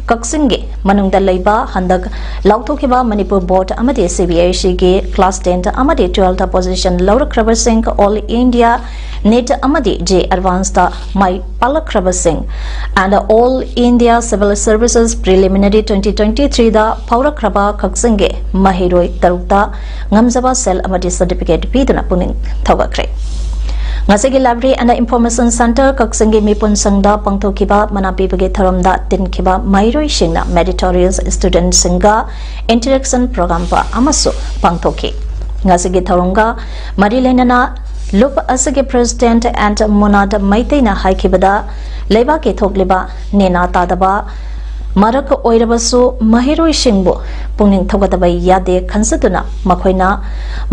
ꯀꯛꯆꯤꯡꯒꯤ ꯃꯅꯨꯡꯗ ꯂꯩꯕ ꯍꯟꯗꯛ ꯂꯥꯎꯊꯣꯛꯈꯤꯕ ꯃꯅꯤꯄꯨꯔ ꯕꯣꯔꯗ ꯑꯃꯗꯤ ꯁꯤ ꯕꯤ ꯑꯦꯁ ꯏꯒꯤ class ten ꯑꯃꯗꯤ twelfth position ꯂꯧꯔꯛꯈ꯭ꯔꯕꯁꯤꯡ All India NEET ꯑꯃꯗꯤ JEE Advancedꯇ my ꯄꯥꯛꯂꯛꯈ꯭ꯔꯕꯁꯤꯡ and All India Civil Services Preliminary twenty twenty-threeꯗ ꯐꯥꯎꯔꯛꯈ꯭ꯔꯕ ꯀꯛꯆꯤꯡꯒꯤ ꯃꯍꯩꯔꯣꯏ ꯇꯔꯨꯛꯇ ꯉꯝꯖꯕ ꯁꯦꯜ ꯑꯃꯗꯤ certificate ꯄꯤꯗꯨꯅ ꯄꯨꯛꯅꯤꯡ ꯊꯧꯒꯠꯈ꯭ꯔꯦ꯫ ꯉꯁꯤꯒꯤ Library and Information Centre ꯀꯛꯆꯤꯡꯒꯤ ꯃꯤꯄꯨꯟ ꯁꯪꯗ ꯄꯥꯡꯊꯣꯛꯈꯤꯕ ꯃꯅꯥ ꯄꯤꯕꯒꯤ ꯊꯧꯔꯝꯗ ꯇꯤꯟꯈꯤꯕ ꯃꯍꯩꯔꯣꯏꯁꯤꯡꯅ meritorious studentꯁꯤꯡꯒ interaction program ꯑꯃꯁꯨ ꯄꯥꯡꯊꯣꯛꯈꯤ꯫ ꯉꯁꯤꯒꯤ ꯊꯧꯔꯝꯒ ꯃꯔꯤ ꯂꯩꯅꯅ ꯂꯨꯞ ꯑꯁꯤꯒꯤ president and ꯃꯨꯅꯥꯗ ꯃꯩꯇꯩꯅ ꯍꯥꯏꯈꯤꯕꯗ, ꯂꯩꯕꯥꯛꯀꯤ ꯊꯣꯛꯂꯤꯕ ꯅꯦꯅꯥ ꯇꯥꯗꯕ ꯃꯔꯛ ꯑꯣꯏꯔꯕꯁꯨ ꯃꯍꯩꯔꯣꯏꯁꯤꯡꯕꯨ ꯄꯨꯛꯅꯤꯡ ꯊꯧꯒꯠꯇꯕ ꯌꯥꯗꯦ ꯈꯟꯖꯗꯨꯅ ꯃꯈꯣꯏꯅ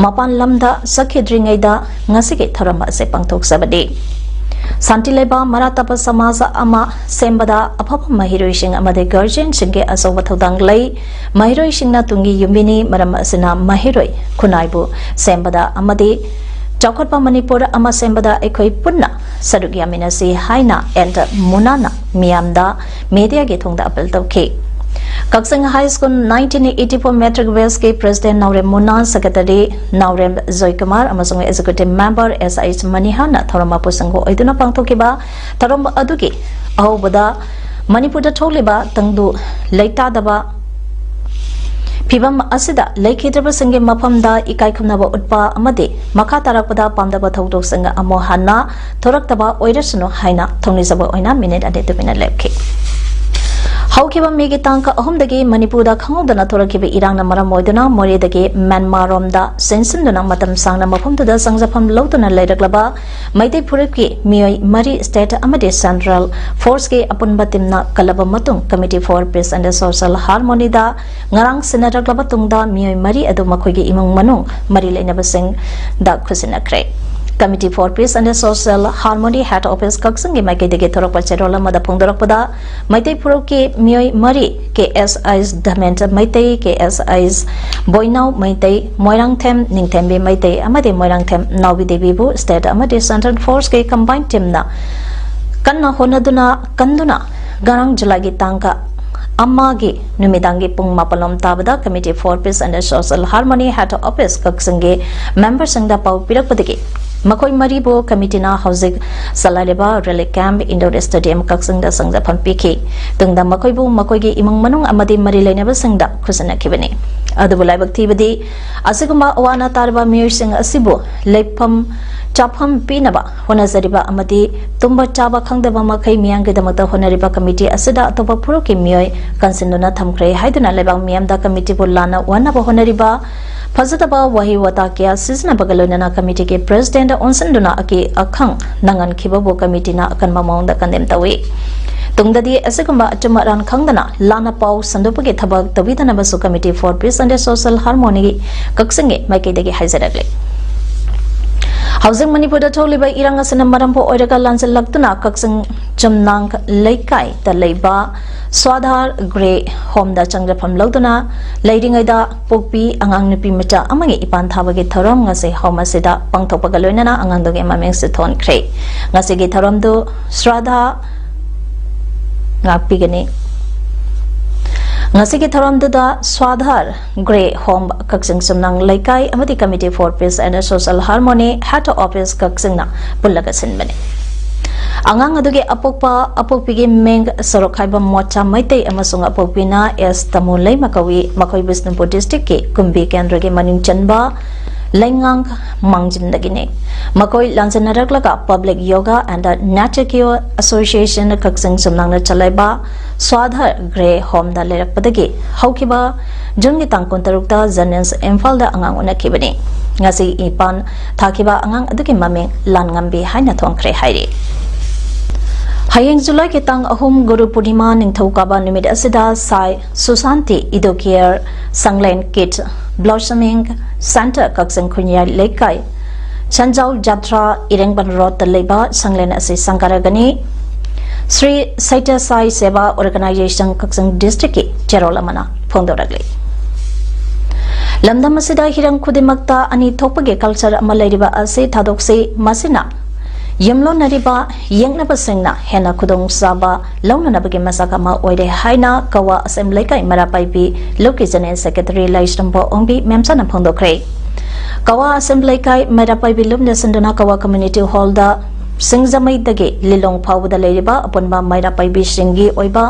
ꯃꯄꯥꯟ ꯂꯝꯗ ꯆꯠꯈꯤꯗ꯭ꯔꯤꯉꯩꯗ ꯉꯁꯤꯒꯤ ꯊꯧꯔꯝ ꯑꯁꯤ ꯄꯥꯡꯊꯣꯛꯆꯕꯅꯤ꯫ ꯁꯥꯟꯇꯤ ꯂꯩꯕ ꯃꯔꯥ ꯇꯞꯄ ꯁꯃꯥꯖ ꯑꯃ ꯁꯦꯝꯕꯗ ꯑꯐꯕ ꯃꯍꯩꯔꯣꯏꯁꯤꯡ ꯑꯃꯗꯤ guardianꯁꯤꯡꯒꯤ ꯑꯆꯧꯕ ꯊꯧꯗꯥꯡ ꯂꯩ꯫ ꯃꯍꯩꯔꯣꯏꯁꯤꯡꯅ ꯇꯨꯡꯒꯤ ꯌꯨꯝꯕꯤꯅꯤ, ꯃꯔꯝ ꯑꯁꯤꯅ ꯃꯍꯩꯔꯣꯏ ꯈꯨꯟꯅꯥꯏꯕꯨ ꯁꯦꯝꯕꯗ ꯑꯃꯗꯤ ꯆꯥꯎꯈꯠꯄ ꯃꯅꯤꯄꯨꯔ ꯑꯃ ꯁꯦꯝꯕꯗ ꯑꯩꯈꯣꯏ ꯄꯨꯟꯅ ꯁꯔꯨꯛ ꯌꯥꯃꯤꯟꯅꯁꯤ ꯍꯥꯏꯅ and ꯃꯨꯅꯥꯅ ꯃꯤꯌꯥꯝꯗ mediaꯒꯤ ꯊꯣꯡꯗ appeal ꯇꯧꯈꯤ꯫ ꯀꯛꯆꯤꯡ high school nineteen eighty-four matric batchꯀꯤ president ꯅꯥꯎꯔꯦꯝ ꯃꯨꯅꯥ, secretary ꯅꯥꯎꯔꯦꯝ ꯖꯣꯏꯀꯨꯃꯥꯔ ꯑꯃꯁꯨꯡ executive member S H ꯃꯅꯤꯍꯥꯟꯅ ꯊꯧꯔꯝ ꯃꯄꯨ ꯁꯪꯒꯨ ꯑꯣꯏꯗꯨꯅ ꯄꯥꯡꯊꯣꯛꯈꯤꯕ ꯊꯧꯔꯝ ꯑꯗꯨꯒꯤ ꯑꯍꯧꯕꯗ ꯃꯅꯤꯄꯨꯔꯗ ꯊꯣꯛꯂꯤꯕ ꯇꯪꯗꯨ ꯂꯩꯇꯥꯗꯕ ꯐꯤꯚꯝ ꯑꯁꯤꯗ ꯂꯩꯈꯤꯗ꯭ꯔꯕꯁꯤꯡꯒꯤ ꯃꯐꯝꯗ ꯏꯀꯥꯏ ꯈꯨꯝꯅꯕ ꯎꯠꯄ ꯑꯃꯗꯤ ꯃꯈꯥ ꯇꯥꯔꯛꯄꯗ ꯄꯥꯝꯗꯕ ꯊꯧꯗꯣꯛꯁꯤꯡ ꯑꯃꯨꯛ ꯍꯟꯅ ꯊꯣꯔꯛꯇꯕ ꯑꯣꯏꯔꯁꯅꯨ ꯍꯥꯏꯅ ꯊꯧꯅꯤꯖꯕ ꯑꯣꯏꯅ ꯃꯤꯅꯤꯠ ꯑꯅꯤ ꯇꯨꯃꯤꯟꯅ ꯂꯦꯞꯈꯤ꯫ ꯍꯧꯈꯤꯕ ꯃꯦꯒꯤ ꯇꯥꯡ ꯑꯍꯨꯝꯗꯒꯤ ꯃꯅꯤꯄꯨꯔꯗ ꯈꯪꯍꯧꯗꯅ ꯊꯣꯔꯛꯈꯤꯕ ꯏꯔꯥꯡꯅ ꯃꯔꯝ ꯑꯣꯏꯗꯨꯅ ꯃꯣꯔꯦꯗꯒꯤ ꯃ꯭ꯌꯥꯟꯃꯥꯔ ꯔꯣꯝꯗ ꯆꯦꯟꯁꯤꯟꯗꯨꯅ ꯃꯇꯝ ꯁꯥꯡꯅ ꯃꯐꯝꯗꯨꯗ ꯆꯪꯖꯐꯝ ꯂꯧꯗꯨꯅ ꯂꯩꯔꯛꯂꯕ ꯃꯩꯇꯩ ꯐꯨꯔꯨꯞꯀꯤ ꯃꯤꯑꯣꯏ ꯃꯔꯤ state ꯑꯃꯗꯤ central forceꯀꯤ ꯑꯄꯨꯟꯕ teamꯅ ꯀꯜꯂꯕ ꯃꯇꯨꯡ Committee for Peace and Social Harmonyꯗ ꯉꯔꯥꯡ ꯁꯤꯟꯅꯔꯛꯂꯕ ꯇꯨꯡꯗ ꯃꯤꯑꯣꯏ ꯃꯔꯤ ꯑꯗꯨ ꯃꯈꯣꯏꯒꯤ ꯏꯃꯨꯡ ꯃꯅꯨꯡ ꯃꯔꯤ ꯂꯩꯅꯕꯁꯤꯡꯗ ꯈꯨꯠꯁꯤꯟꯅꯈ꯭ꯔꯦ꯫ Committee for Peace and Social Harmony head office ꯀꯛꯆꯤꯡꯒꯤ ꯃꯥꯏꯀꯩꯗꯒꯤ ꯊꯣꯔꯛꯄ ꯆꯦꯔꯣꯜ ꯑꯃꯗ ꯐꯣꯡꯗꯣꯔꯛꯄꯗ ꯃꯩꯇꯩ ꯐꯨꯔꯨꯞꯀꯤ ꯃꯤꯑꯣꯏ ꯃꯔꯤ ꯀꯦ ꯑꯦꯁ ꯑꯩꯁ ꯙꯃꯦꯟꯗ꯭ꯔ ꯃꯩꯇꯩ, ꯀꯦ ꯑꯦꯁ ꯑꯩꯁ ꯕꯣꯏꯅꯥꯎ ꯃꯩꯇꯩ, ꯃꯣꯏꯔꯥꯡꯊꯦꯝ ꯅꯤꯡꯊꯦꯝꯕꯤ ꯃꯩꯇꯩ ꯑꯃꯗꯤ ꯃꯣꯏꯔꯥꯡꯊꯦꯝ ꯅꯥꯎꯕꯤ ꯗꯦꯕꯤꯕꯨ state ꯑꯃꯗꯤ central forceꯀꯤ combined teamꯅ ꯀꯟꯅ ꯍꯣꯠꯅꯗꯨꯅ ꯀꯟꯗꯨꯅ ꯉꯔꯥꯡ ꯖꯨꯂꯥꯏꯒꯤ ꯇꯥꯡ ꯑꯃꯒꯤ ꯅꯨꯃꯤꯗꯥꯡꯒꯤ ꯄꯨꯡ ꯃꯥꯄꯜ ꯂꯣꯝ ꯇꯥꯕꯗ Committee for Peace and Social Harmony head office ꯀꯛꯆꯤꯡꯒꯤ memberꯁꯤꯡꯗ ꯄꯥꯎ ꯄꯤꯔꯛꯄꯗꯒꯤ ꯃꯈꯣꯏ ꯃꯔꯤꯕꯨ committeeꯅ ꯍꯧꯖꯤꯛ ꯆꯂꯥꯏꯔꯤꯕ Relief Camp Indoor Stadium ꯀꯛꯆꯤꯡꯗ ꯆꯪꯖꯐꯝ ꯄꯤꯈꯤ꯫ ꯇꯨꯡꯗ ꯃꯈꯣꯏꯕꯨ ꯃꯈꯣꯏꯒꯤ ꯏꯃꯨꯡ ꯃꯅꯨꯡ ꯑꯃꯗꯤ ꯃꯔꯤ ꯂꯩꯅꯕꯁꯤꯡꯗ ꯈꯨꯠꯁꯤꯟꯅꯈꯤꯕꯅꯤ꯫ ꯑꯗꯨꯕꯨ ꯂꯥꯏꯕꯛ ꯊꯤꯕꯗꯤ ꯑꯁꯤꯒꯨꯝꯕ ꯑꯋꯥ ꯑꯅꯥ ꯇꯥꯔꯕ ꯃꯤꯑꯣꯏꯁꯤꯡ ꯑꯁꯤꯕꯨ ꯂꯩꯐꯝ ꯆꯥꯐꯝ ꯄꯤꯅꯕ ꯍꯣꯠꯅꯖꯔꯤꯕ ꯑꯃꯗꯤ ꯇꯨꯝꯕ ꯆꯥꯕ ꯈꯪꯗꯕ ꯃꯈꯩ ꯃꯤꯌꯥꯝꯒꯤꯗꯃꯛꯇ ꯍꯣꯠꯅꯔꯤꯕ committee ꯑꯁꯤꯗ ꯑꯇꯣꯞꯄ ꯐꯨꯔꯨꯞꯀꯤ ꯃꯤꯑꯣꯏ ꯀꯟꯁꯤꯟꯗꯨꯅ ꯊꯝꯈ꯭ꯔꯦ ꯍꯥꯏꯗꯨꯅ ꯂꯩꯕꯥꯛ ꯃꯤꯌꯥꯝꯗ committeeꯕꯨ ꯂꯥꯟꯅ ꯑꯣꯟꯅꯕ ꯍꯣꯠꯅꯔꯤꯕ ꯐꯖꯗꯕ ꯋꯥꯍꯩ ꯋꯥꯇꯥ ꯀꯌꯥ ꯁꯤꯖꯤꯟꯅꯕꯒ ꯂꯣꯏꯅꯅ committeeꯒꯤ presidentꯗ ꯑꯣꯟꯁꯤꯟꯗꯨꯅ ꯑꯀꯤ ꯑꯈꯪ ꯅꯪꯍꯟꯈꯤꯕꯕꯨ committeeꯅ ꯑꯀꯟꯕ ꯃꯑꯣꯡꯗ condemn ꯇꯧꯏ꯫ ꯇꯨꯡꯗꯗꯤ ꯑꯁꯤꯒꯨꯝꯕ ꯑꯆꯨꯝ ꯑꯔꯥꯟ ꯈꯪꯗꯅ ꯂꯥꯟꯅ ꯄꯥꯎ ꯁꯟꯗꯣꯛꯄꯒꯤ ꯊꯕꯛ ꯇꯧꯕꯤꯗꯅꯕꯁꯨ Committee for Peace and Social Harmony ꯀꯛꯆꯤꯡꯒꯤ ꯃꯥꯏꯀꯩꯗꯒꯤ ꯍꯥꯏꯖꯔꯛꯂꯤ꯫ ꯍꯧꯖꯤꯛ ꯃꯅꯤꯄꯨꯔꯗ ꯊꯣꯛꯂꯤꯕ ꯏꯔꯥꯡ ꯑꯁꯤꯅ ꯃꯔꯝ ꯑꯣꯏꯔꯒ ꯂꯥꯟꯖꯜꯂꯛꯇꯨꯅ ꯀꯛꯆꯤꯡ ꯆꯨꯝꯅꯥꯡ ꯂꯩꯀꯥꯏꯗ ꯂꯩꯕ ꯁ꯭ꯋꯥꯙꯥꯔ ꯒ꯭ꯔꯦ ꯍꯣꯝꯗ ꯆꯪꯖꯐꯝ ꯂꯧꯗꯨꯅ ꯂꯩꯔꯤꯉꯩꯗ ꯄꯣꯛꯄꯤ ꯑꯉꯥꯡ ꯅꯨꯄꯤ ꯃꯆꯥ ꯑꯃꯒꯤ ꯏꯄꯥꯟ ꯊꯥꯕꯒꯤ ꯊꯧꯔꯝ ꯉꯁꯤ ꯍꯣꯝ ꯑꯁꯤꯗ ꯄꯥꯡꯊꯣꯛꯄꯒ ꯂꯣꯏꯅꯅ ꯑꯉꯥꯡꯗꯨꯒꯤ ꯃꯃꯤꯡꯁꯨ ꯊꯣꯟꯈ꯭ꯔꯦ꯫ ꯉꯁꯤꯒꯤ ꯊꯧꯔꯝꯗꯨ ꯁ꯭ꯔꯥꯙꯥ ꯉꯥꯛꯄꯤꯒꯅꯤ꯫ ꯉꯁꯤꯒꯤ ꯊꯧꯔꯝꯗꯨꯗ ꯁ꯭ꯋꯥꯙꯥꯔ ꯒ꯭ꯔꯦ ꯍꯣꯝ ꯀꯛꯆꯤꯡ ꯆꯨꯝꯅꯥꯡ ꯂꯩꯀꯥꯏ ꯑꯃꯗꯤ Committee for Peace and Social Harmony head office ꯀꯛꯆꯤꯡꯅ ꯄꯨꯜꯂꯒ ꯁꯤꯟꯕꯅꯤ꯫ ꯑꯉꯥꯡ ꯑꯗꯨꯒꯤ ꯑꯄꯣꯛꯄ ꯑꯄꯣꯛꯄꯤꯒꯤ ꯃꯤꯡ ꯁꯣꯔꯣꯛꯈꯥꯏꯕꯝ ꯃꯣꯆꯥ ꯃꯩꯇꯩ ꯑꯃꯁꯨꯡ ꯑꯄꯣꯛꯄꯤꯅ ꯑꯦꯁ ꯇꯃꯨꯂꯩꯃ ꯀꯧꯏ꯫ ꯃꯈꯣꯏ ꯕꯤꯁꯅꯨꯄꯨꯔ ꯗꯤꯁꯇ꯭ꯔꯤꯛꯀꯤ ꯀꯨꯝꯕꯤ ꯀꯦꯟꯗ꯭ꯔꯒꯤ ꯃꯅꯤꯡ ꯆꯟꯕ ꯂꯩꯉꯥꯡ ꯃꯥꯡꯖꯤꯟꯗꯒꯤꯅꯤ꯫ ꯃꯈꯣꯏ ꯂꯥꯟꯖꯟꯅꯔꯛꯂꯒ Public Yoga and Nature Cure Association ꯀꯛꯆꯤꯡ ꯆꯨꯝꯅꯥꯡꯅ ꯆꯂꯥꯏꯕ ꯁ꯭ꯋꯥꯙ ꯒ꯭ꯔꯦ ꯍꯣꯝꯗ ꯂꯩꯔꯛꯄꯗꯒꯤ ꯍꯧꯈꯤꯕ ꯖꯨꯟꯒꯤ ꯇꯥꯡ ꯀꯨꯟꯇꯔꯨꯛꯇ ꯖꯦꯅꯤꯝꯁ ꯏꯝꯐꯥꯜꯗ ꯑꯉꯥꯡ ꯎꯅꯈꯤꯕꯅꯤ꯫ ꯉꯁꯤ ꯏꯄꯥꯟ ꯊꯥꯈꯤꯕ ꯑꯉꯥꯡ ꯑꯗꯨꯒꯤ ꯃꯃꯤꯡ ꯂꯥꯟꯉꯝꯕꯤ ꯍꯥꯏꯅ ꯊꯣꯟꯈ꯭ꯔꯦ ꯍꯥꯏꯔꯤ꯫ ꯍꯌꯦꯡ ꯖꯨꯂꯥꯏꯒꯤ ꯇꯥꯡ ꯑꯍꯨꯝ ꯒꯨꯔꯨ ꯄꯨꯔꯅꯤꯃꯥ ꯅꯤꯡꯊꯧꯀꯥꯕ ꯅꯨꯃꯤꯠ ꯑꯁꯤꯗ ꯁꯥꯏ ꯁꯨꯁꯥꯟꯇꯤ ꯏꯗꯨ ꯀꯦꯌꯔ ꯁꯪꯂꯦꯟ ꯀꯤꯠꯁ ꯕ꯭ꯂꯣꯁꯃꯤꯡ ꯁꯦꯟꯇꯔ ꯀꯛꯆꯤꯡ ꯈꯨꯟꯌꯥꯏ ꯂꯩꯀꯥꯏ ꯁꯟꯖꯥꯎ ꯖꯥꯇ꯭ꯔꯥ ꯏꯔꯦꯡꯕꯟ ꯔꯣꯗꯇ ꯂꯩꯕ ꯁꯪꯂꯦꯟ ꯑꯁꯤ ꯁꯪꯒꯥꯔꯒꯅꯤ꯫ ꯁ꯭ꯔꯤ ꯁꯩꯇ꯭ꯌ ꯁꯥꯏ ꯁꯦꯕꯥ ꯑꯣꯔꯒꯅꯥꯏꯖꯦꯁꯟ ꯀꯛꯆꯤꯡ ꯗꯤꯁꯇ꯭ꯔꯤꯛꯀꯤ ꯆꯦꯔꯣꯜ ꯑꯃꯅ ꯐꯣꯡꯗꯣꯔꯛꯂꯤ꯫ ꯂꯝꯗꯝ ꯑꯁꯤꯗ ꯍꯤꯔꯝ ꯈꯨꯗꯤꯡꯃꯛꯇ ꯑꯅꯤ ꯊꯣꯛꯄꯒꯤ ꯀꯜꯆꯔ ꯑꯃ ꯂꯩꯔꯤꯕ ꯑꯁꯤ ꯊꯥꯗꯣꯛꯁꯤ꯫ ꯃꯁꯤꯅ ꯌꯨꯝꯂꯣꯟꯅꯔꯤꯕ ꯌꯦꯛꯅꯕꯁꯤꯡꯅ ꯍꯦꯟꯅ ꯈꯨꯗꯣꯡꯆꯥꯕ ꯂꯧꯅꯅꯕꯒꯤ ꯃꯁꯛ ꯑꯃ ꯑꯣꯏꯔꯦ ꯍꯥꯏꯅ ꯀꯋꯥ ꯑꯁꯦꯝ ꯂꯩꯀꯥꯏ ꯃꯩꯔꯥ ꯄꯥꯏꯕꯤ ꯂꯨꯞꯀꯤ ꯖꯦꯅꯦꯔꯦꯜ ꯁꯦꯀ꯭ꯔꯦꯇꯔꯤ ꯂꯥꯏꯁ꯭ꯔꯝꯕ ꯑꯣꯡꯕꯤ ꯃꯦꯝꯆꯥꯅ ꯐꯣꯡꯗꯣꯛꯈ꯭ꯔꯦ꯫ ꯀꯋꯥ ꯑꯁꯦꯝ ꯂꯩꯀꯥꯏ ꯃꯩꯔꯥ ꯄꯥꯏꯕꯤ ꯂꯨꯞꯅ ꯁꯤꯟꯗꯨꯅ ꯀꯋꯥ ꯀꯝꯃ꯭ꯌꯨꯅꯤꯇꯤ ꯍꯣꯜꯗ ꯁꯤꯡꯖꯃꯩꯗꯒꯤ ꯂꯤꯂꯣꯡ ꯐꯥꯎꯕꯗ ꯂꯩꯔꯤꯕ ꯑꯄꯨꯟꯕ ꯃꯩꯔꯥ ꯄꯥꯏꯕꯤꯁꯤꯡꯒꯤ ꯑꯣꯏꯕ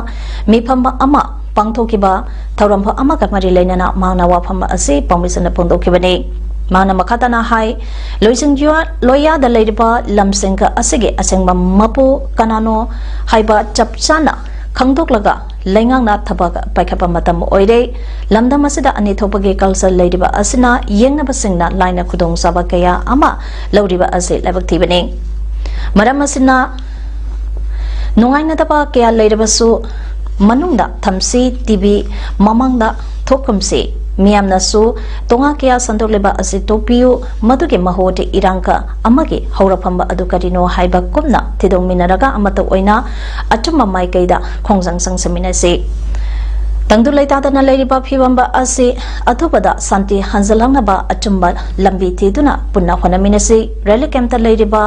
ꯃꯤꯐꯝ ꯑꯃ ꯄꯥꯡꯊꯣꯛꯈꯤꯕ ꯊꯧꯔꯝ ꯑꯃꯒ ꯃꯔꯤ ꯂꯩꯅꯅ ꯃꯍꯥꯛꯅ ꯋꯥꯐꯝ ꯑꯁꯤ ꯄꯥꯎꯃꯤꯁꯤꯡꯅ ꯐꯣꯡꯗꯣꯛꯈꯤꯕꯅꯤ꯫ ꯃꯍꯥꯛꯅ ꯃꯈꯥ ꯇꯥꯅ ꯍꯥꯏ, ꯂꯣꯏꯁꯤꯟ ꯂꯣꯏꯌꯥꯗ ꯂꯩꯔꯤꯕ ꯂꯝꯁꯤꯡ ꯑꯁꯤꯒꯤ ꯑꯁꯦꯡꯕ ꯃꯄꯨ ꯀꯅꯥꯅꯣ ꯍꯥꯏꯕ ꯆꯞ ꯆꯥꯅ ꯈꯪꯗꯣꯛꯂꯒ ꯂꯩꯉꯥꯛꯅ ꯊꯕꯛ ꯄꯥꯏꯈꯠꯄ ꯃꯇꯝ ꯑꯣꯏꯔꯦ꯫ ꯂꯝꯗꯝ ꯑꯁꯤꯗ ꯑꯅꯤ ꯊꯣꯛꯄꯒꯤ ꯀꯜꯆꯔ ꯂꯩꯔꯤꯕ ꯑꯁꯤꯅ ꯌꯦꯡꯅꯕꯁꯤꯡꯅ ꯂꯥꯏꯅ ꯈꯨꯗꯣꯡꯆꯥꯕ ꯀꯌꯥ ꯑꯃ ꯂꯧꯔꯤꯕ ꯑꯁꯤ ꯂꯥꯏꯕꯛ ꯊꯤꯕꯅꯤ꯫ ꯃꯔꯝ ꯑꯁꯤꯅ ꯅꯨꯡꯉꯥꯏꯅꯗꯕ ꯀꯌꯥ ꯂꯩꯔꯕꯁꯨ ꯃꯅꯨꯡꯗ ꯊꯝꯁꯤ, ꯇꯤꯚꯤ ꯃꯃꯥꯡꯗ ꯊꯣꯛꯀꯨꯝꯁꯤ꯫ ꯃꯤꯌꯥꯝꯅꯁꯨ ꯇꯣꯉꯥ ꯀꯌꯥ ꯁꯟꯗꯣꯛꯂꯤꯕ ꯑꯁꯤ ꯇꯣꯛꯄꯤꯌꯨ꯫ ꯃꯗꯨꯒꯤ ꯃꯍꯨꯠ ꯏꯔꯥꯡ ꯀ ꯑꯃꯒꯤ ꯍꯧꯔꯛꯐꯝ ꯑꯗꯨ ꯀꯔꯤꯅꯣ ꯍꯥꯏꯕ ꯀꯨꯝꯅ ꯊꯤꯗꯣꯛꯃꯤꯟꯅꯔꯒ ꯑꯃꯠꯇ ꯑꯣꯏꯅ ꯑꯆꯨꯝꯕ ꯃꯥꯏꯀꯩꯗ ꯈꯣꯡꯖꯪ ꯆꯪꯁꯤꯟꯃꯤꯟꯅꯁꯤ꯫ ꯇꯪꯗꯨ ꯂꯩꯇꯥꯗꯅ ꯂꯩꯔꯤꯕ ꯐꯤꯕꯝ ꯑꯁꯤ ꯑꯊꯨꯕꯗ ꯁꯥꯟꯇꯤ ꯍꯟꯖꯤꯜꯂꯛꯅꯕ ꯑꯆꯨꯝꯕ ꯂꯝꯕꯤ ꯊꯤꯗꯨꯅ ꯄꯨꯟꯅ ꯍꯣꯠꯅꯃꯤꯟꯅꯁꯤ꯫ ꯔꯦꯂꯤ ꯀꯦꯝꯞꯇ ꯂꯩꯔꯤꯕ